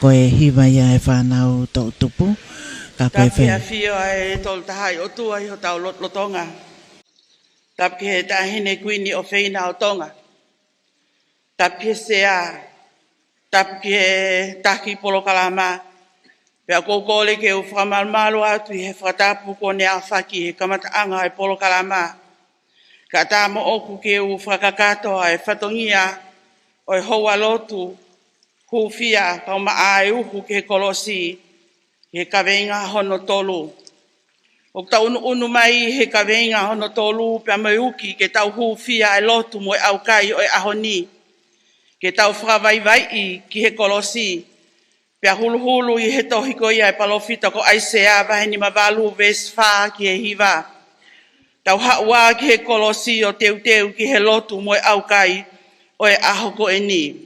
Ko e hiva ia ʻa e fānau toʻutupu. Ka ko e Tapu ki he fe- ʻafio ʻa e Tolu Tahaʻi ʻOtua ʻi hotau lot-, lotolotonga. Tapu ki he Taʻahine Kuini ʻofeina ʻo Tonga. Tapu ki he Sea. Tapu ki he taki polokalama. Pea ʻoku ou kole ke u fakamalumalu atu ʻi he fakatapu kuo ne ʻafaki he kamataʻanga ʻo e polokalama. Kae ʻatā moʻoku ke u fakakakato ʻa e fatongia ʻo e houa lotu hūfia kae ʻumaʻā e uhu ki he kolosi, he kaveinga hono tolu. ʻOku tau ʻunuʻunu mai he kaveinga hono tolu pea mo e uki ke tau hūfia e lotu mo e ʻaukai ʻo e ʻaho ni. Ke tau fakavaivaiʻi ki he kolosi. Pea huluhulu ʻi he tohi ko ia ʻa e palōfita ko ʻAisea vahe nimavalu veesi fā ki he hiva. Tau haʻu ā ki he kolosi ʻo teuteu ki he lotu mo e ʻaukai ʻo e ʻaho ko eni.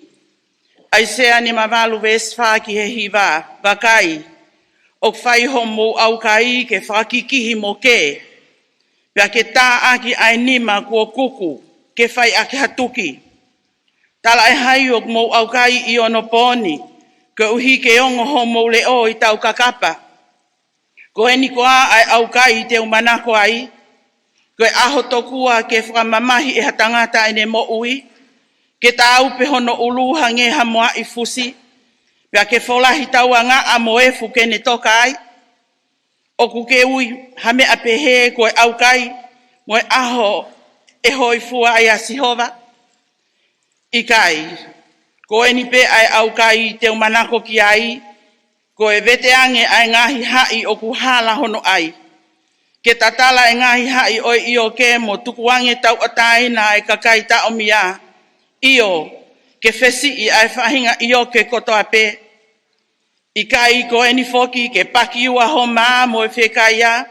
ʻAisea nimavalu veesi fā ki he hiva, vakai, ʻoku fai homou ʻaukai ke fakakikihi mo kē, pea ke tā ʻaki ʻa e nima kuo kuku, ke fai ʻaki ha tuki. Talaʻehai ʻoku mou ʻaukai ʻi onopooni, koeʻuhi ke ongo homou leʻo ʻi taukakapa. Ko eni koā ʻa e ʻaukai te u manako ai, ko e ʻaho tokua ke fakamamahi ʻe ha tangata ʻene moʻui, ke tāupe hono ʻulu hangē ha moaʻi fusi, pea ke folahi tauangaʻa mo efu ke ne toka ai. ʻOku ke ui ha meʻa pehē ko e ʻaukai, mo e ʻaho ʻe hōifua ai ʻa Sihova? ʻIkai, ko eni pē ʻa e ʻaukai te u manako ki ai, ko e veteange ʻa e ngaahi haʻi ʻoku hala hono ʻai. Ke tatala e ngaahi haʻi ʻo e ʻioke mo tukuange tauʻatāina ʻa e kakai taʻomia. ʻIo, ke fesiʻi ʻa e faʻahinga ʻioke kotoa pē. ʻIkai ko eni foki ke pakiua ho mā mo e fekaia,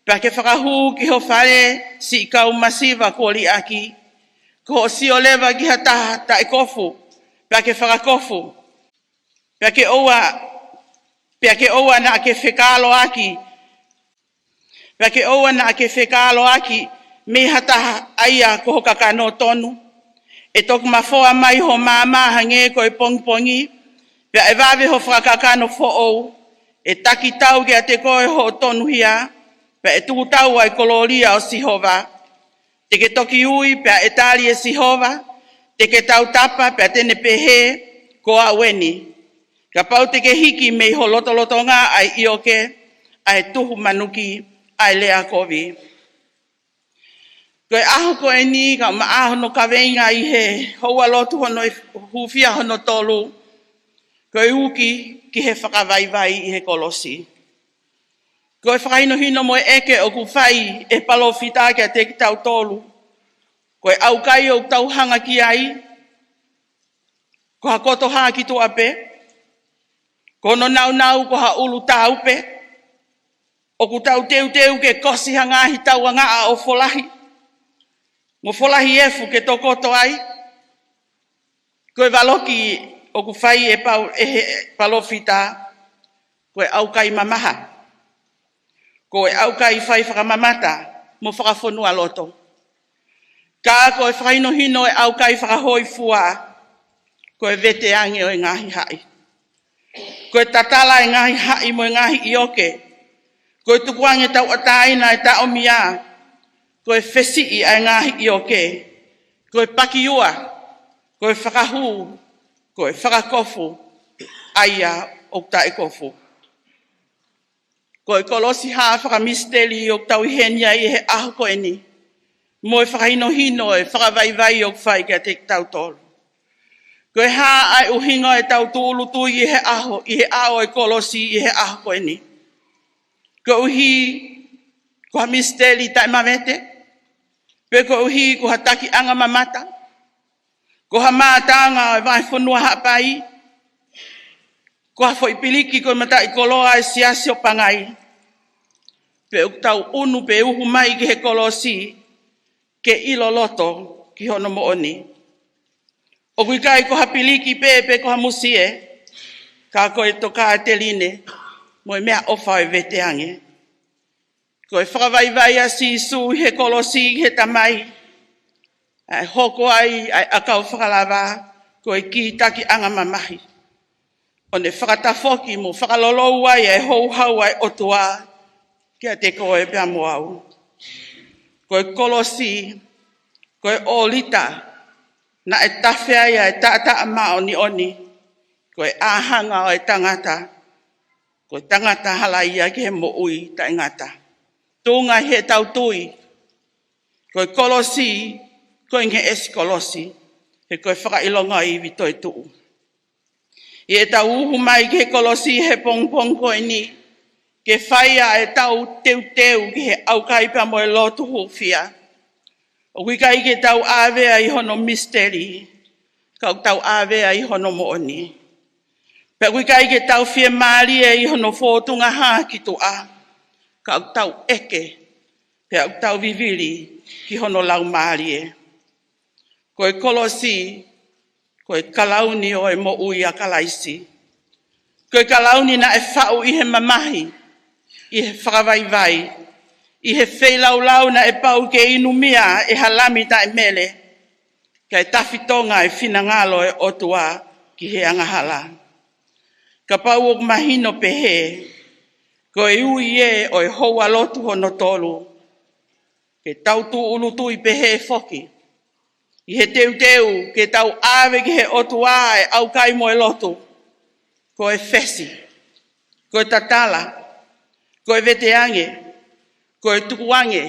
pea ke fakahū ki ho fale siʻi kau masiva kuo liʻaki. Ko hoʻo sio leva ki ha taha taʻekofu, pea ke fakakofu. Pea ke ʻoua, pea ke ʻoua naʻa ke fekāloaki, pea ke ʻoua naʻa ke fekāloaki mei ha taha ʻa ia ko ho kakano tonu. ʻE toki mafoa mai ho maama hangē ko e pongipongi, pea ʻe vave ho fakakakano foʻou. ʻE taki tau kiate koe hoʻo tonuhia, pea ʻe tuku tau ʻa e kolōlia ʻo Sihova. Te ke toki ui, pea ʻe tali ʻe Sihova, te ke tautapa, pea te ne pehē, ko au eni. Kapau te ke hiki mei ho lotolotonga ʻa e ʻioke, ʻa e tuhu manuki, ʻa e lea kovi. Ko e ʻaho ko eni, kae ʻumaʻā hono kaveinga ʻi he houa lotu hono e hūfia hono tolu, ko e uki ki he fakavaivai ʻi he kolosi. Ko e fakahinohino mo e ʻeke ʻoku fai ʻe he palōfita kiate kitautolu. Ko e ʻaukai ʻoku tau hanga ki ai, ko ha koto hā ki tuʻa pē, ko hono naunau ko ha ʻulu tāupe, ʻoku tau teuteu ke kosi ha ngaahi tauangaʻa ʻo folahi, mo folahi efu ke tokoto ai. Ko e valoki ʻoku fai ʻe pau ʻe he palōfita, ko e ʻaukai mamaha. Ko e ʻaukai fai fakamamata mo fakafonua loto. Ka ko e fakahinohino ʻo e ʻaukai fakahōifua, ko e veteange ʻo e ngaahi haʻi. Ko e tatala e ngaahi haʻi mo e ngaahi ʻioke. Ko e tukuange tauʻatāina e taʻomia. Ko e fesiʻi ʻa e ngaahi ʻioke. Ko e pakiua. Ko e fakahū. Ko e fakakofu ʻa ia ʻoku taʻekofu. Ko e kolosi hā fakamisiteli ʻoku tau ʻi heni ai ʻi he ʻaho ko eni, mo e fakahinohino e fakavaivai ʻoku fai kiate kitautolu. Ko e hā ʻa e ʻuhinga ʻetau tūʻulutui ʻi he ʻaho, ʻi he ʻao e kolosi ʻi he ʻaho ko eni? Koeʻuhi ko ha misiteli taʻemavete, pe koeʻuhi ko ha takiʻanga mamata, ko ha mātanga ʻo e vahefonua Haʻapai, ko ha foʻi piliki ko e mataʻikoloa ʻa e siasi ʻo Pangai, pe ʻoku tau ʻunu pe uhu mai ki he kolosi ke ʻilo loto ki hono moʻoni. ʻOku ʻikai ko ha piliki pē, pe ko ha musie, ka ko e tokāteline mo e meʻaʻofa ʻo e veteange. Ko e fakavaivai ʻa Sīsū ʻi he kolosi ki he Tamai, Naʻe hoko ai ʻa e ʻakau fakalava ko e kītakiʻanga mamahi, ʻo ne fakatafoki mo fakalolou ai ʻa e houhau ʻa e ʻOtua kiate koe pea mo au. Ko e kolosi, ko e ʻōlita naʻe tafe ai ʻa e taʻataʻa māʻoniʻoni, ko e ʻāhanga ʻo e tangata, ko e tangata halaia ki he moʻui taʻengata. Tuʻunga ʻi heʻetau tui, ko e kolosi, ko e ngeʻesi kolosi, he ko e fakaʻilonga ivi toetuʻu. ʻI heʻetau uhu mai ki he kolosi he pongipongi ko eni, ke fai ʻa ʻetau teuteu ki he ʻaukai pea mo e lotu hūfia, ʻoku ʻikai ke tau ʻāvea ʻi hono misiteli, ka ʻoku tau ʻāvea ʻi hono moʻoni. Pea ʻoku ʻikai ke tau fiemālie ʻi hono fōtunga hā ki tuʻa, ka ʻoku tau ʻeke, pea ʻoku tau vivili ki hono laumālie. Ko e kolosi, ko e kalauni ʻo e moʻui ʻa Kalaisi. Ko e kalauni naʻe faʻu ʻi he mamahi, ʻi he fakavaivai, ʻi he feilaulau naʻe pau ke inumia ʻe ha lami taʻemele, kae tafitonga e finangalo ʻo e ʻOtua ki he angahala. Kapau ʻoku mahino pehē, ko e ui ē ʻo e houa lotu hono tolu, ke tau tūʻulutui pehē foki ʻi he teuteu ke tau ʻave ki he ʻOtua e ʻaukai mo e lotu, ko e fesi, ko e tatala, ko e veteange, ko e tukuange,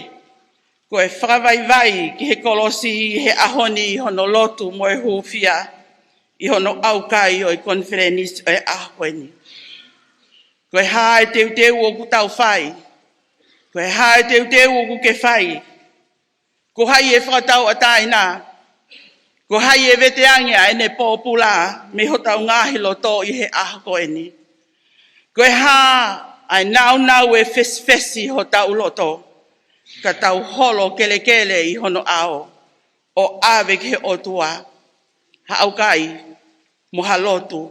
ko e fakavaivai ki he kolosi ʻi he ʻaho ni ʻi hono lotu mo e hūfia ʻi hono ʻaukai ʻo e konifelenisi ʻo e ʻaho ko eni. Ko e hā e teuteu ʻoku tau fai? Ko e hā e teuteu ʻoku ke fai? Ko hai e fakatauʻatāina? Ko hai e veteange ʻa ʻene pōpula mei hotau ngaahi loto ʻi he ʻaho ko eni? Ko e hā ʻa e nāunau e fesifesi hotau loto, ka tau holo kelekele ʻi hono ʻao, ʻo ʻave ki he ʻOtua ha ʻaukai mo ha lotu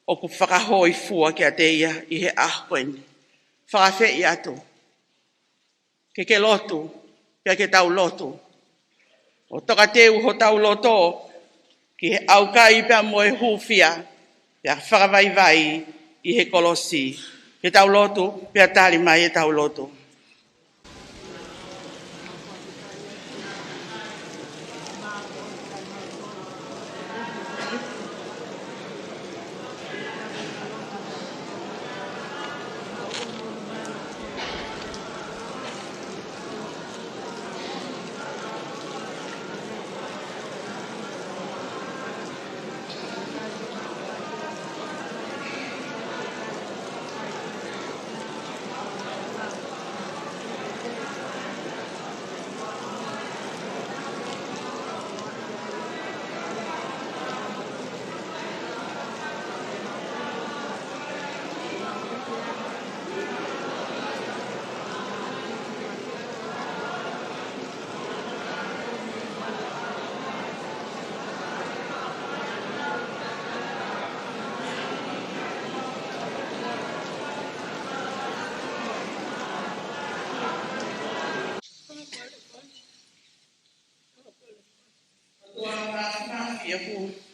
ʻoku fakahōifua kiate ia ʻi he ʻaho ko eni? Fakafeʻiloaki atu. Ke ke lotu, pea ke tau lotu. ʻO tokateu hotau loto ki he ʻaukai pea mo e hūfia, pea fakavaivai ʻi he kolosi. Ke tau lotu, pea tali mai ʻetau lotu.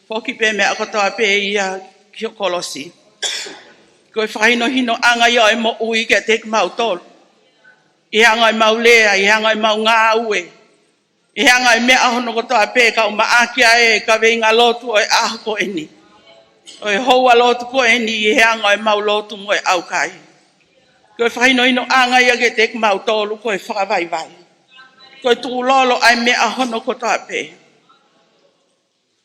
Foki pē meʻa kotoa pē ia ki ho kolosi. Ko e fakahinohinoʻanga ia ʻo e moʻui kiate kimautolu. ʻI he anga ʻemau lea, ʻi he anga ʻemau ngāue, ʻi he anga e meʻa hono kotoa pē, kau maʻaki ʻa e kaveinga lotu ʻo e ʻaho ko eni, ʻo e houa lotu ko eni, ʻi he anga ʻemau lotu mo e ʻaukai. Ko e fakahinohinoʻanga ia kiate kimautolu, ko e fakavaivai. Ko e tukulolo ʻa e meʻa hono kotoa pē.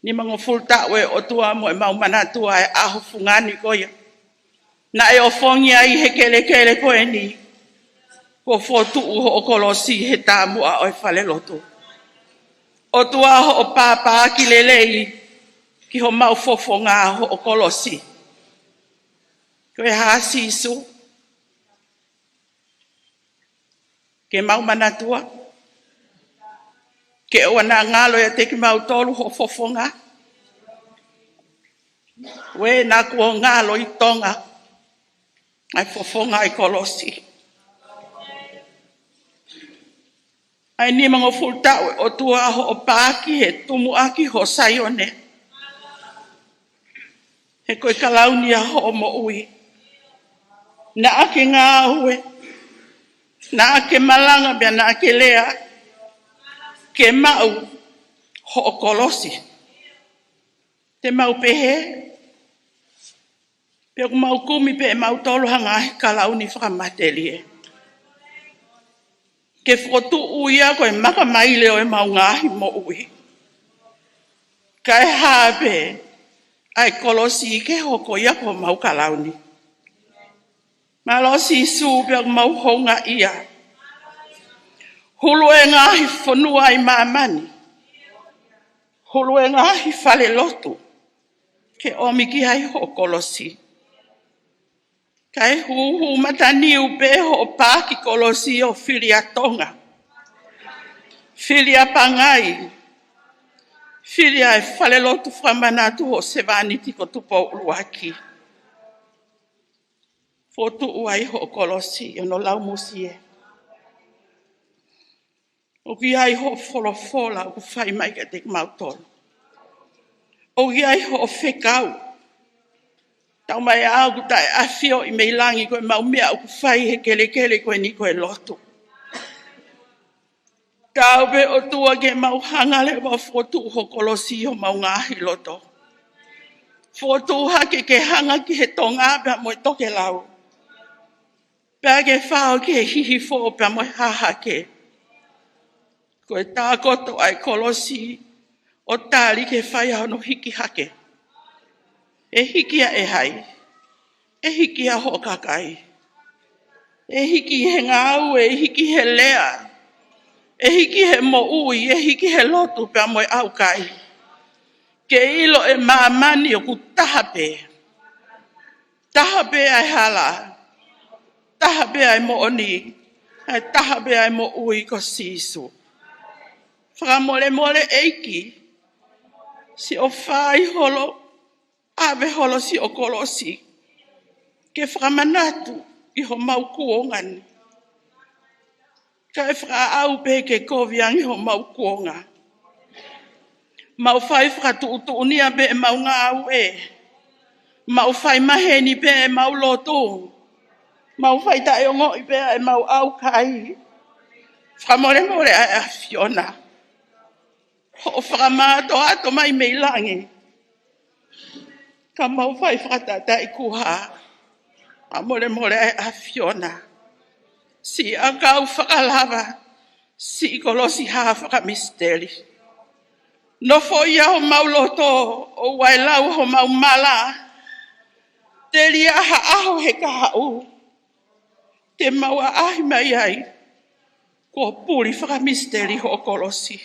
Nimangofulu taʻu ʻe ʻOtua mo ʻemau manatua e ʻaho fungani ko ia naʻe ofongi ai he kelekele ko eni, kuo fokotuʻu hoʻo kolosi he taumuʻa ʻo e falelotu. ʻOtua, hoʻo pāpaʻaki lelei ki homau fofonga hoʻo kolosi. Ko e hā Sīsū? Ke mau manatua, ke ʻoua naʻa ngalo ʻiate kimautolu hoʻo fofonga. Uē, naʻa kuo ngalo ʻi Tonga ʻa e fofonga ʻo e kolosi. ʻa e nimangofulu taʻu ʻe ʻOtua hoʻo paaki he tumuʻaki ho Saione. He ko e kalauni ʻa hoʻo moʻui. Naʻa ke ngāue, naʻa ke malanga pea naʻa ke lea, ke maʻu hoʻo kolosi. Te mau pehē, pea ʻoku mau kumi pē ʻe mautolu ha ngaahi kalauni fakamatelie. Ke fokotuʻu ia ko e makamaile ʻo e mau ngaahi moʻui. Kae hā pē ʻa e kolosi ke hoko ia ko homau kalauni. Mālō Sīsū pea ʻoku mau houngaʻia. Hulu e ngaahi fonua ʻi māmani. Hulu e ngaahi fale lotu ke ʻomi ki ai hoʻo kolosi. Kae huhu mataniu pē hoʻo paaki kolosi ʻo fili ʻa Tonga, fili ʻa Pangai, fili ʻa e fale lotu fakamanatu ʻo Sevāniti ko Tupou ʻUluaki. Fokotuʻu ai hoʻo kolosi ʻi hono lau musie. ʻOku ʻi ai hoʻo folofola ʻoku fai mai kiate kimautolu. ʻOku ʻi ai hoʻo fekau. Taumaiā ʻoku taʻeʻafioʻi mei langi ko e mau meʻa ʻoku fai he kelekele ko eni ko e lotu. Taau pē ʻOtua ke mau hanga leva ʻo fokotuʻu ho kolosi ʻi homau ngaahi loto. Fokotuʻu hake ke hanga ki he Tonga pea mo e tokelau. Pea ke fao ki he hihifo pea mo e hahake. Ko e tākoto ʻa e kolosi ʻo tali ke fai ʻa hono hiki hake. ʻE hiki ia ʻe hai? ʻE hiki ia hoʻo kakai. ʻE hiki he ngāue, ʻe hiki he lea, ʻe hiki he moʻui, ʻe hiki he lotu pea mo e ʻaukai. Ke ʻilo ʻe māmani ʻoku taha pē. Taha pē ʻa e hala, taha pē ʻa e moʻoni, ʻa e taha pē ʻa e moʻui ko Sīsū. Fakamolemole ʻEiki, siʻo fai holo, ʻave holo siʻo kolosi ke fakamanatu ʻi homau kuonga ni. Kae fakaʻau pē ke kovi ange homau kuonga. Mau fai fakatuʻutuʻunia pē ʻemau ngāue. Mau fai maheni pē ʻemau lotu. Mau fai taʻeongoʻi pē ʻemau ʻaukai. Fakamolemole ʻa e ʻAfiona. Hoʻo fakamātoato mai mei langi. Ka mau fai fakataʻetaʻekuohā. Fakamolemole ʻa e ʻAfiona. Siʻi ʻakau fakalava, siʻi kolosi hā fakamisiteli. Nofoʻia homau loto, ʻoua ʻe lau homau mala. Telia ha ʻaho he kahaʻu te mau ʻaʻahi mai ai, kuo puli fakamisiteli hoʻo kolosi.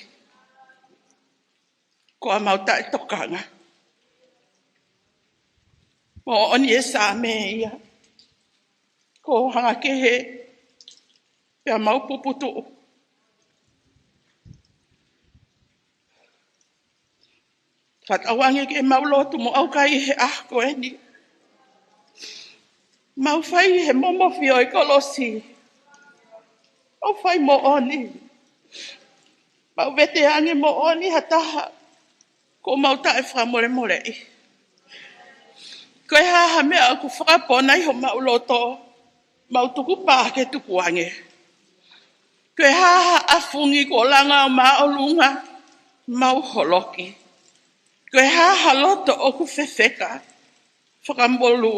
Ko ʻemau taʻetokanga. Moʻoni e Saame ia. Ko hanga kehe pea mau puputuʻu. Ka tauange ke mau lotu mo ʻaukai he ʻaho ko eni. Mau fai he momofi ʻo e kolosi. Mau fai moʻoni. Mau vete ange moʻoni ha taha kuo mau taʻefakamolemoleʻi. Ko e hā ha meʻa ʻoku fakapona ʻi homau loto, mau tukupā ke tukuange. Ko e hā ha ʻafungi kuo langa ʻo māʻolunga, mau holoki. Ko e hā ha loto ʻoku fefeka, fakamolū.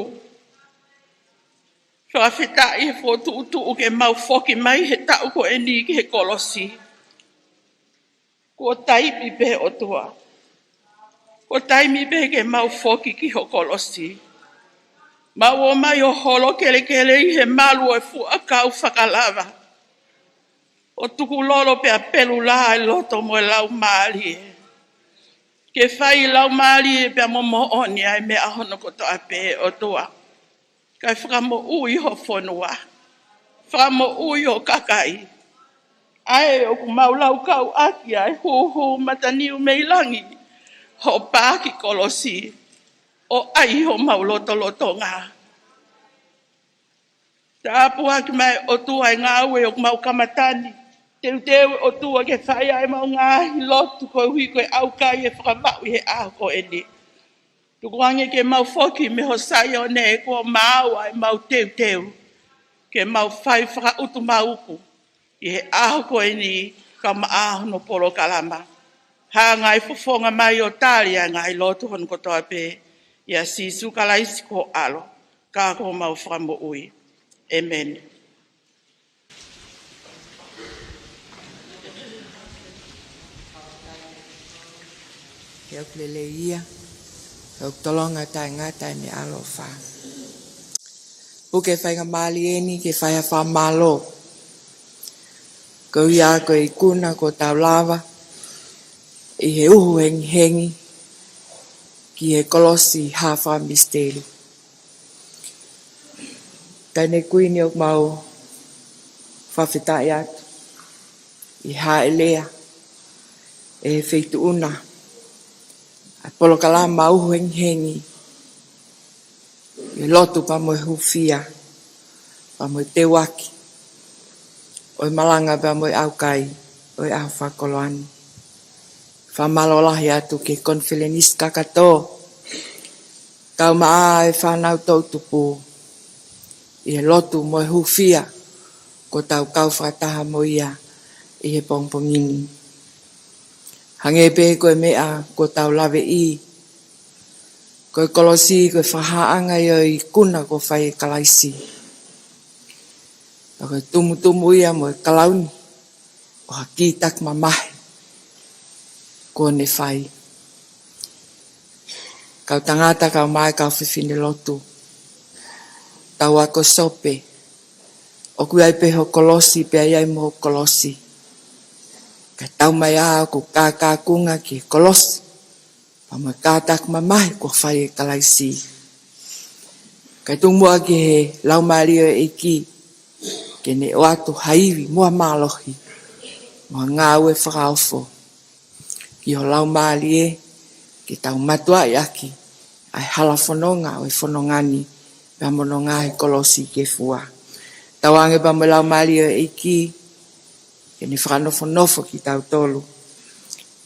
Fakafetaʻi he fokotuʻutuʻu ke mau foki mai he taʻu ko eni ki he kolosi. Kuo taimi pē ʻOtua. Kuo taimi pē ke mau foki ki ho kolosi. Mau ō mai ʻo holo kelekele ʻi he malu ʻo e fuʻu ʻakau fakalava. ʻO tukulolo pea pelula e loto mo e laumālie. Ke fai laumālie pea mo moʻoni ʻa e meʻa hono kotoa pē ʻOtua. Kae fakamoʻui ho fonua. Fakamoʻui ho kakai. ʻA ē ʻoku mau laukau ʻaki ʻa e huhu mataniu mei langi. Hoʻo paaki kolosi. ʻO ʻai homau lotolotonga. Tāpuaki mai ʻOtua e ngāue ʻoku mau kamata ni. Teuteu ʻOtua ke fai ʻemau ngaahi lotu koeʻuhi ko e ʻaukai ʻe fakamaʻu ʻi he ʻaho ko eni. Tukuange ke mau foki mei ho Saione kuo maau ʻemau teuteu. Ke mau fai fakaʻutumauku ʻi he ʻaho ko eni kae ʻumaʻā hono polokalama. Hanga ʻe he fofonga mai ʻo tali ʻa e ngaahi lotu hono kotoa pē. ʻIa Sīsū Kalaisi ko ho ʻAlo, ka ko homau Fakamoʻui. ʻĒmeni. Ke ʻoku lelei ia, ke ʻoku tolonga taʻengata ʻene ʻaloʻofa. Puke faingamālie ni ke fai ha fakamālō. Ko ia ko e ikuna kuo tau lava ʻi he ʻuhu hengihengi ki he kolosi ha fakamisiteli. Taʻahine Kuini, ʻoku mau fakafetaʻi atu ʻi he hāʻele ʻa e Feituʻuna ʻa e polokalama ʻuhu hengihengi ʻi he lotu pea mo e hūfia pea mo e teuaki ʻo e malanga pea mo e ʻaukai ʻo e ʻaho fakakoloa ni. Fakamālō lahi atu ki he konifelenisi kakato, kae ʻumaʻā e fānau toʻutupu ʻi he lotu mo e hūfia kuo tau kau fakataha mo ia ʻi he pongipongi ni. Hangē pē ko e meʻa kuo tau laveʻi, ko e kolosi ko e fakahāʻanga ia ʻo e ikuna kuo fai ʻe Kalaisi. Pea ko e tumutumu ia mo e kalauni ʻo ha kītaki mamahi kuo ne fai. Kau tangata, kau mai, kau fefine lotu, tau ako sope, ʻoku ʻi ai pē ho kolosi pea ʻi ai mo hoku kolosi. Kae tau mai ā ʻoku kākākunga ki he kolosi pea mo e kātaki mamahi kuo fai ʻe Kalaisi. Kae tuku muʻa ki he Laumālie ʻo e ʻEiki ke ne ʻoatu ha ivi mo ha mālohi mo ha ngāue fakaofo ki ho laumālie, ke tau mātuʻaki ʻaki ʻa e hala fononga ʻo e fononga ni pea mo hono ngaahi kolosi ki he fua. Tauange pea mo e Laumālie ʻo e ʻEiki ke ne fakanofonofo kitautolu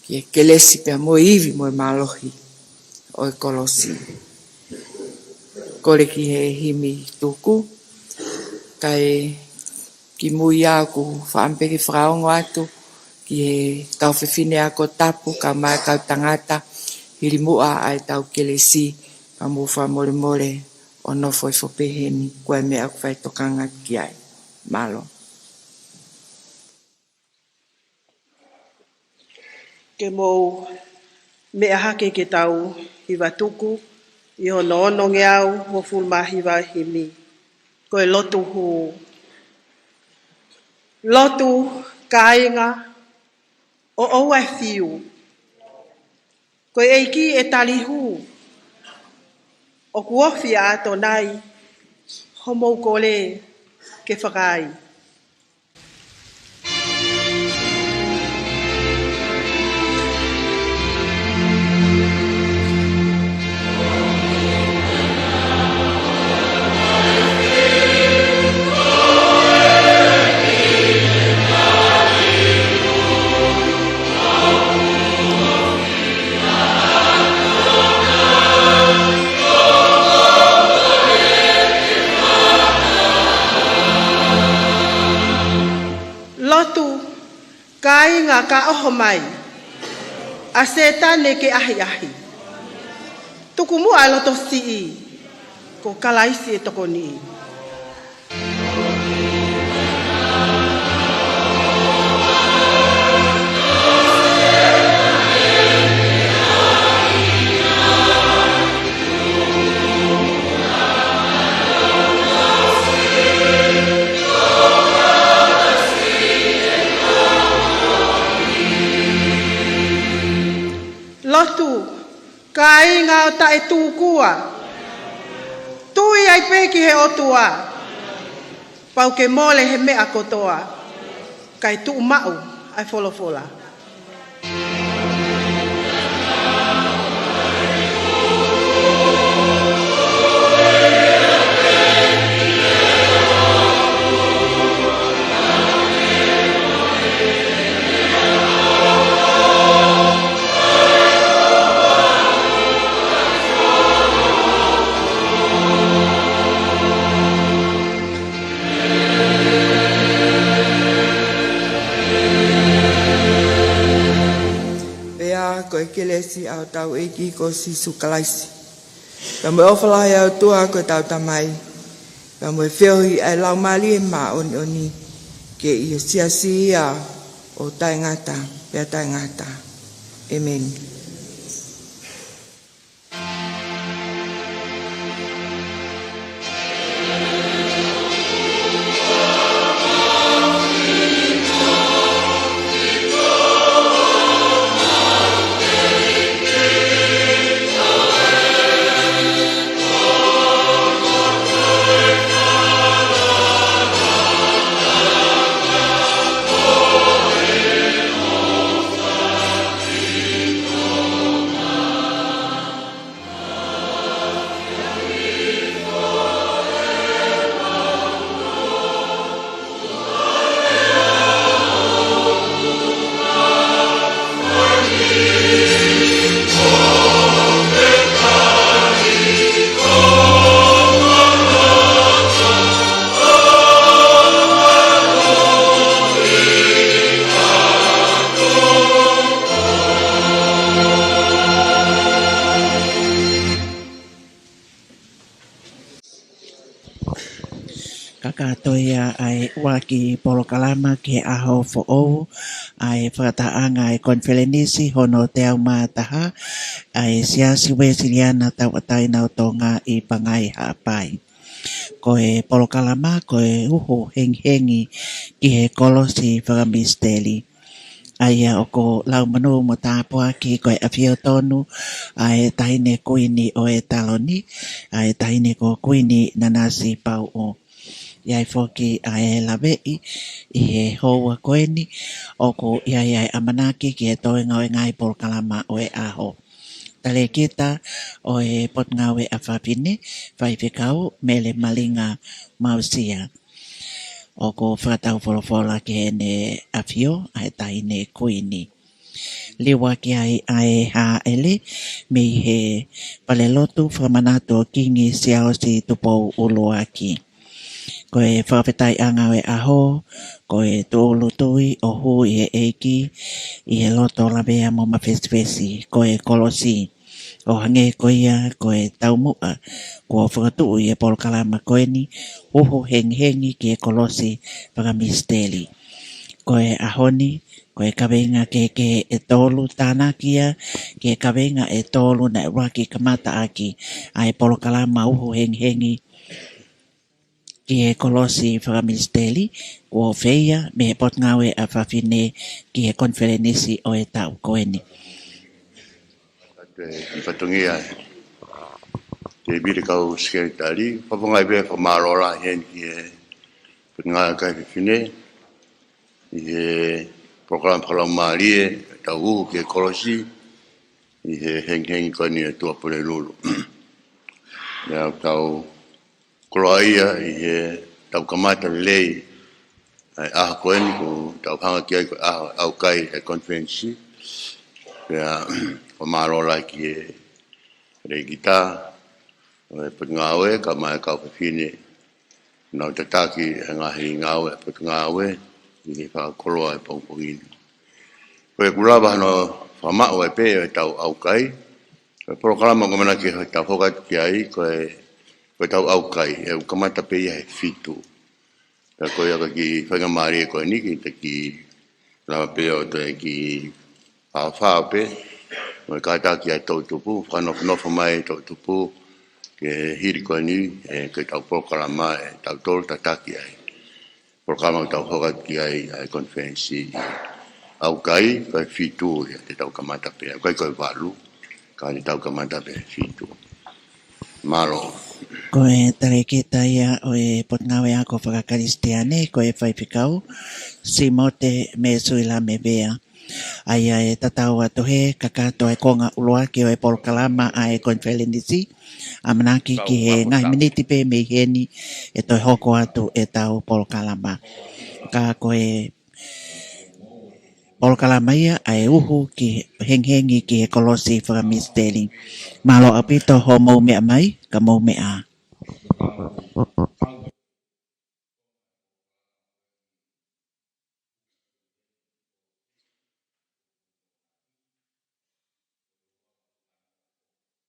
ki he kelesi pea mo e ivi mo e mālohi ʻo e kolosi. Kole ki he himi tuku, kae kimui ʻoku ou fakaʻamu pē ke fakaongo atu ki he kau fefine ako tapu, kau mai, kau tangata, hili muʻa ʻa e tau kelesi, ka mou fakamolemole ʻo nofo ʻi he fo peheni, ko e meʻa ʻoku fai tokanga ki ai. Mālō. Ke mou meʻa hake ke tau hiva tuku ʻi hono onongeau hongofulu mā hiva himi. Ko e lotu hū. Lotu, kāinga, ʻo ʻoua ʻe fiu. Ko e ʻEiki ʻe tali hū. ʻOku ofi ʻa ʻAtonai, homou kole ke fakaai. Lotu, kāinga, ka ʻoho mai ʻa Sētane ke ʻahiʻahi. Tuku muʻa e loto siʻi, ko Kalaisi ʻe tokoniʻi. Lotu, kāinga ʻo taʻetūkua. Tui ai pē ki he ʻOtua. Pau ke mole he meʻa kotoa. Kae tuʻu maʻu ʻa e folofola. Kelesi ʻa hotau ʻEiki ko Sīsū Kalaisi, pea mo e ʻofa lahi ʻa e ʻOtua ko ʻetau Tamai, pea mo e feohi ʻa e Laumālie Māʻoniʻoni, ke ʻi he siasi ia ʻo taʻengata pea taʻengata. ʻĒmeni. Kakato ia ʻa e ʻuluaki polokalama ki he ʻaho foʻou, ʻa e fakatahaʻanga ʻa e konifelenisi hono teau mā taha ʻa e Siasi Uēsiliana Tauʻatāina ʻo Tonga ʻi Pangai, Haʻapai. Ko e polokalama ko e Uhu Hengihengi ki he Kolosi Fakamisiteli. ʻA ia ʻoku lau monū mo tāpuaki ko e ʻafio tonu ʻa e Taʻahine Kuini ʻo e Taloni, ʻa e Taʻahine ko Kuini Nanasipauʻu. ʻI ai foki ʻa e laveʻi ʻi he houa ko eni, ʻoku ʻi ai ʻa e ʻamanaki ki he toenga ʻo e ngaahi polokalama ʻo e ʻaho. Talēkita ʻo e Potungāue ʻa Fafine, Faifekau Mele Malinga Mausia. ʻOku fakatau folofola ki heʻene ʻafio ʻa e Taʻahine Kuini. Liuaki ai ʻa e hāʻele mei he Falelotu Fakamanatu ʻo Kingi Siaosi Tupou ʻUluaki. Ko e fakafetaʻiʻanga ʻo e ʻaho, ko e tūʻulutui ʻo hū ʻi he ʻEiki, ʻi he loto lavea mo mafesifesi, ko e kolosi. ʻO hangē ko ia ko e taumuʻa kuo fakatuʻu ʻi he polokalama ko eni, Uhu Hengihengi ki he Kolosi Fakamisiteli. Ko e ʻaho ni, ko e kaveinga kehekehe ʻe tolu, tānaki ia ki he kaveinga ʻe tolu naʻe ʻuluaki kamata ʻaki ʻa e polokalama Uhu Hengihengi ki he Kolosi Fakamisiteli, kuo feia mei he Potungāue ʻa Fafine ki he konifelenisi ʻo e taʻu ko eni. Ko e fatongia ʻe Tēvita kau sekelitali, fafangai pē fakamālō lahi heni ki he Potungāue ʻa Fafine, ʻi he polokalama fakalaumālie, tau uhu ki he kolosi, ʻi he hengihengi ko eni ʻa e Tuʻapulelulu. Pea tau koloaʻia ʻi he tau kamata lelei ʻa e ʻaho ko eni, ko tau hanga ki ai ko e ʻaho ʻaukai ʻa e konifelenisi. Pea fakamālō lahi ki he Talēkita ʻo e Potungāue, kae ʻumaʻā e kau fefine, nau tataki e ngaahi ngāue ʻa e Potungāue ʻi he fakakoloa ʻi he pongipongi ni. Ko e kulava hano fakamaʻu ai pē ʻo e tau ʻaukai, ko e polokalama ʻoku ʻamanaki ke tau hoko atu ki ai, ko e, ko e tau ʻaukai, ʻe ʻoku kamata pē ia he fitu. Pea ko ia ko e kiʻi faingamālie ko eni ke te kiʻi lava pē ʻo toe kiʻi fāfā pē mo e kātaki ʻa e toʻutupu, fakanofonofo mai e toʻutupu ki he hili ko eni, ʻe, ko e tau polokalama ʻe tau tolu tataki ai. Polokalama ʻoku tau hoko atu ki ai ʻa e konifelenisi ʻaukai, ko e fitu ia te tau kamata pē, ʻaukai ko e valu, ka te tau kamata pē fitu. Mālō. Ko e Talēkita ia ʻo e Potungāue Ako Fakakalisitiane, ko e Faifekau Simote Mēsuila Mevea. ʻA ia ʻe tatau atu he kakato e konga ʻuluaki ʻo e polokalama ʻa e konifelenisi, ʻamanaki ki he ngaahi miniti pē mei heni ʻe toe hoko atu e tau polokalama. Ka ko e polokalama ia ʻa e Uhu Hengihengi ki he Kolosi Fakamisiteli. Mālō ʻaupito hoʻomou meʻa mai, ka mou meʻa ā.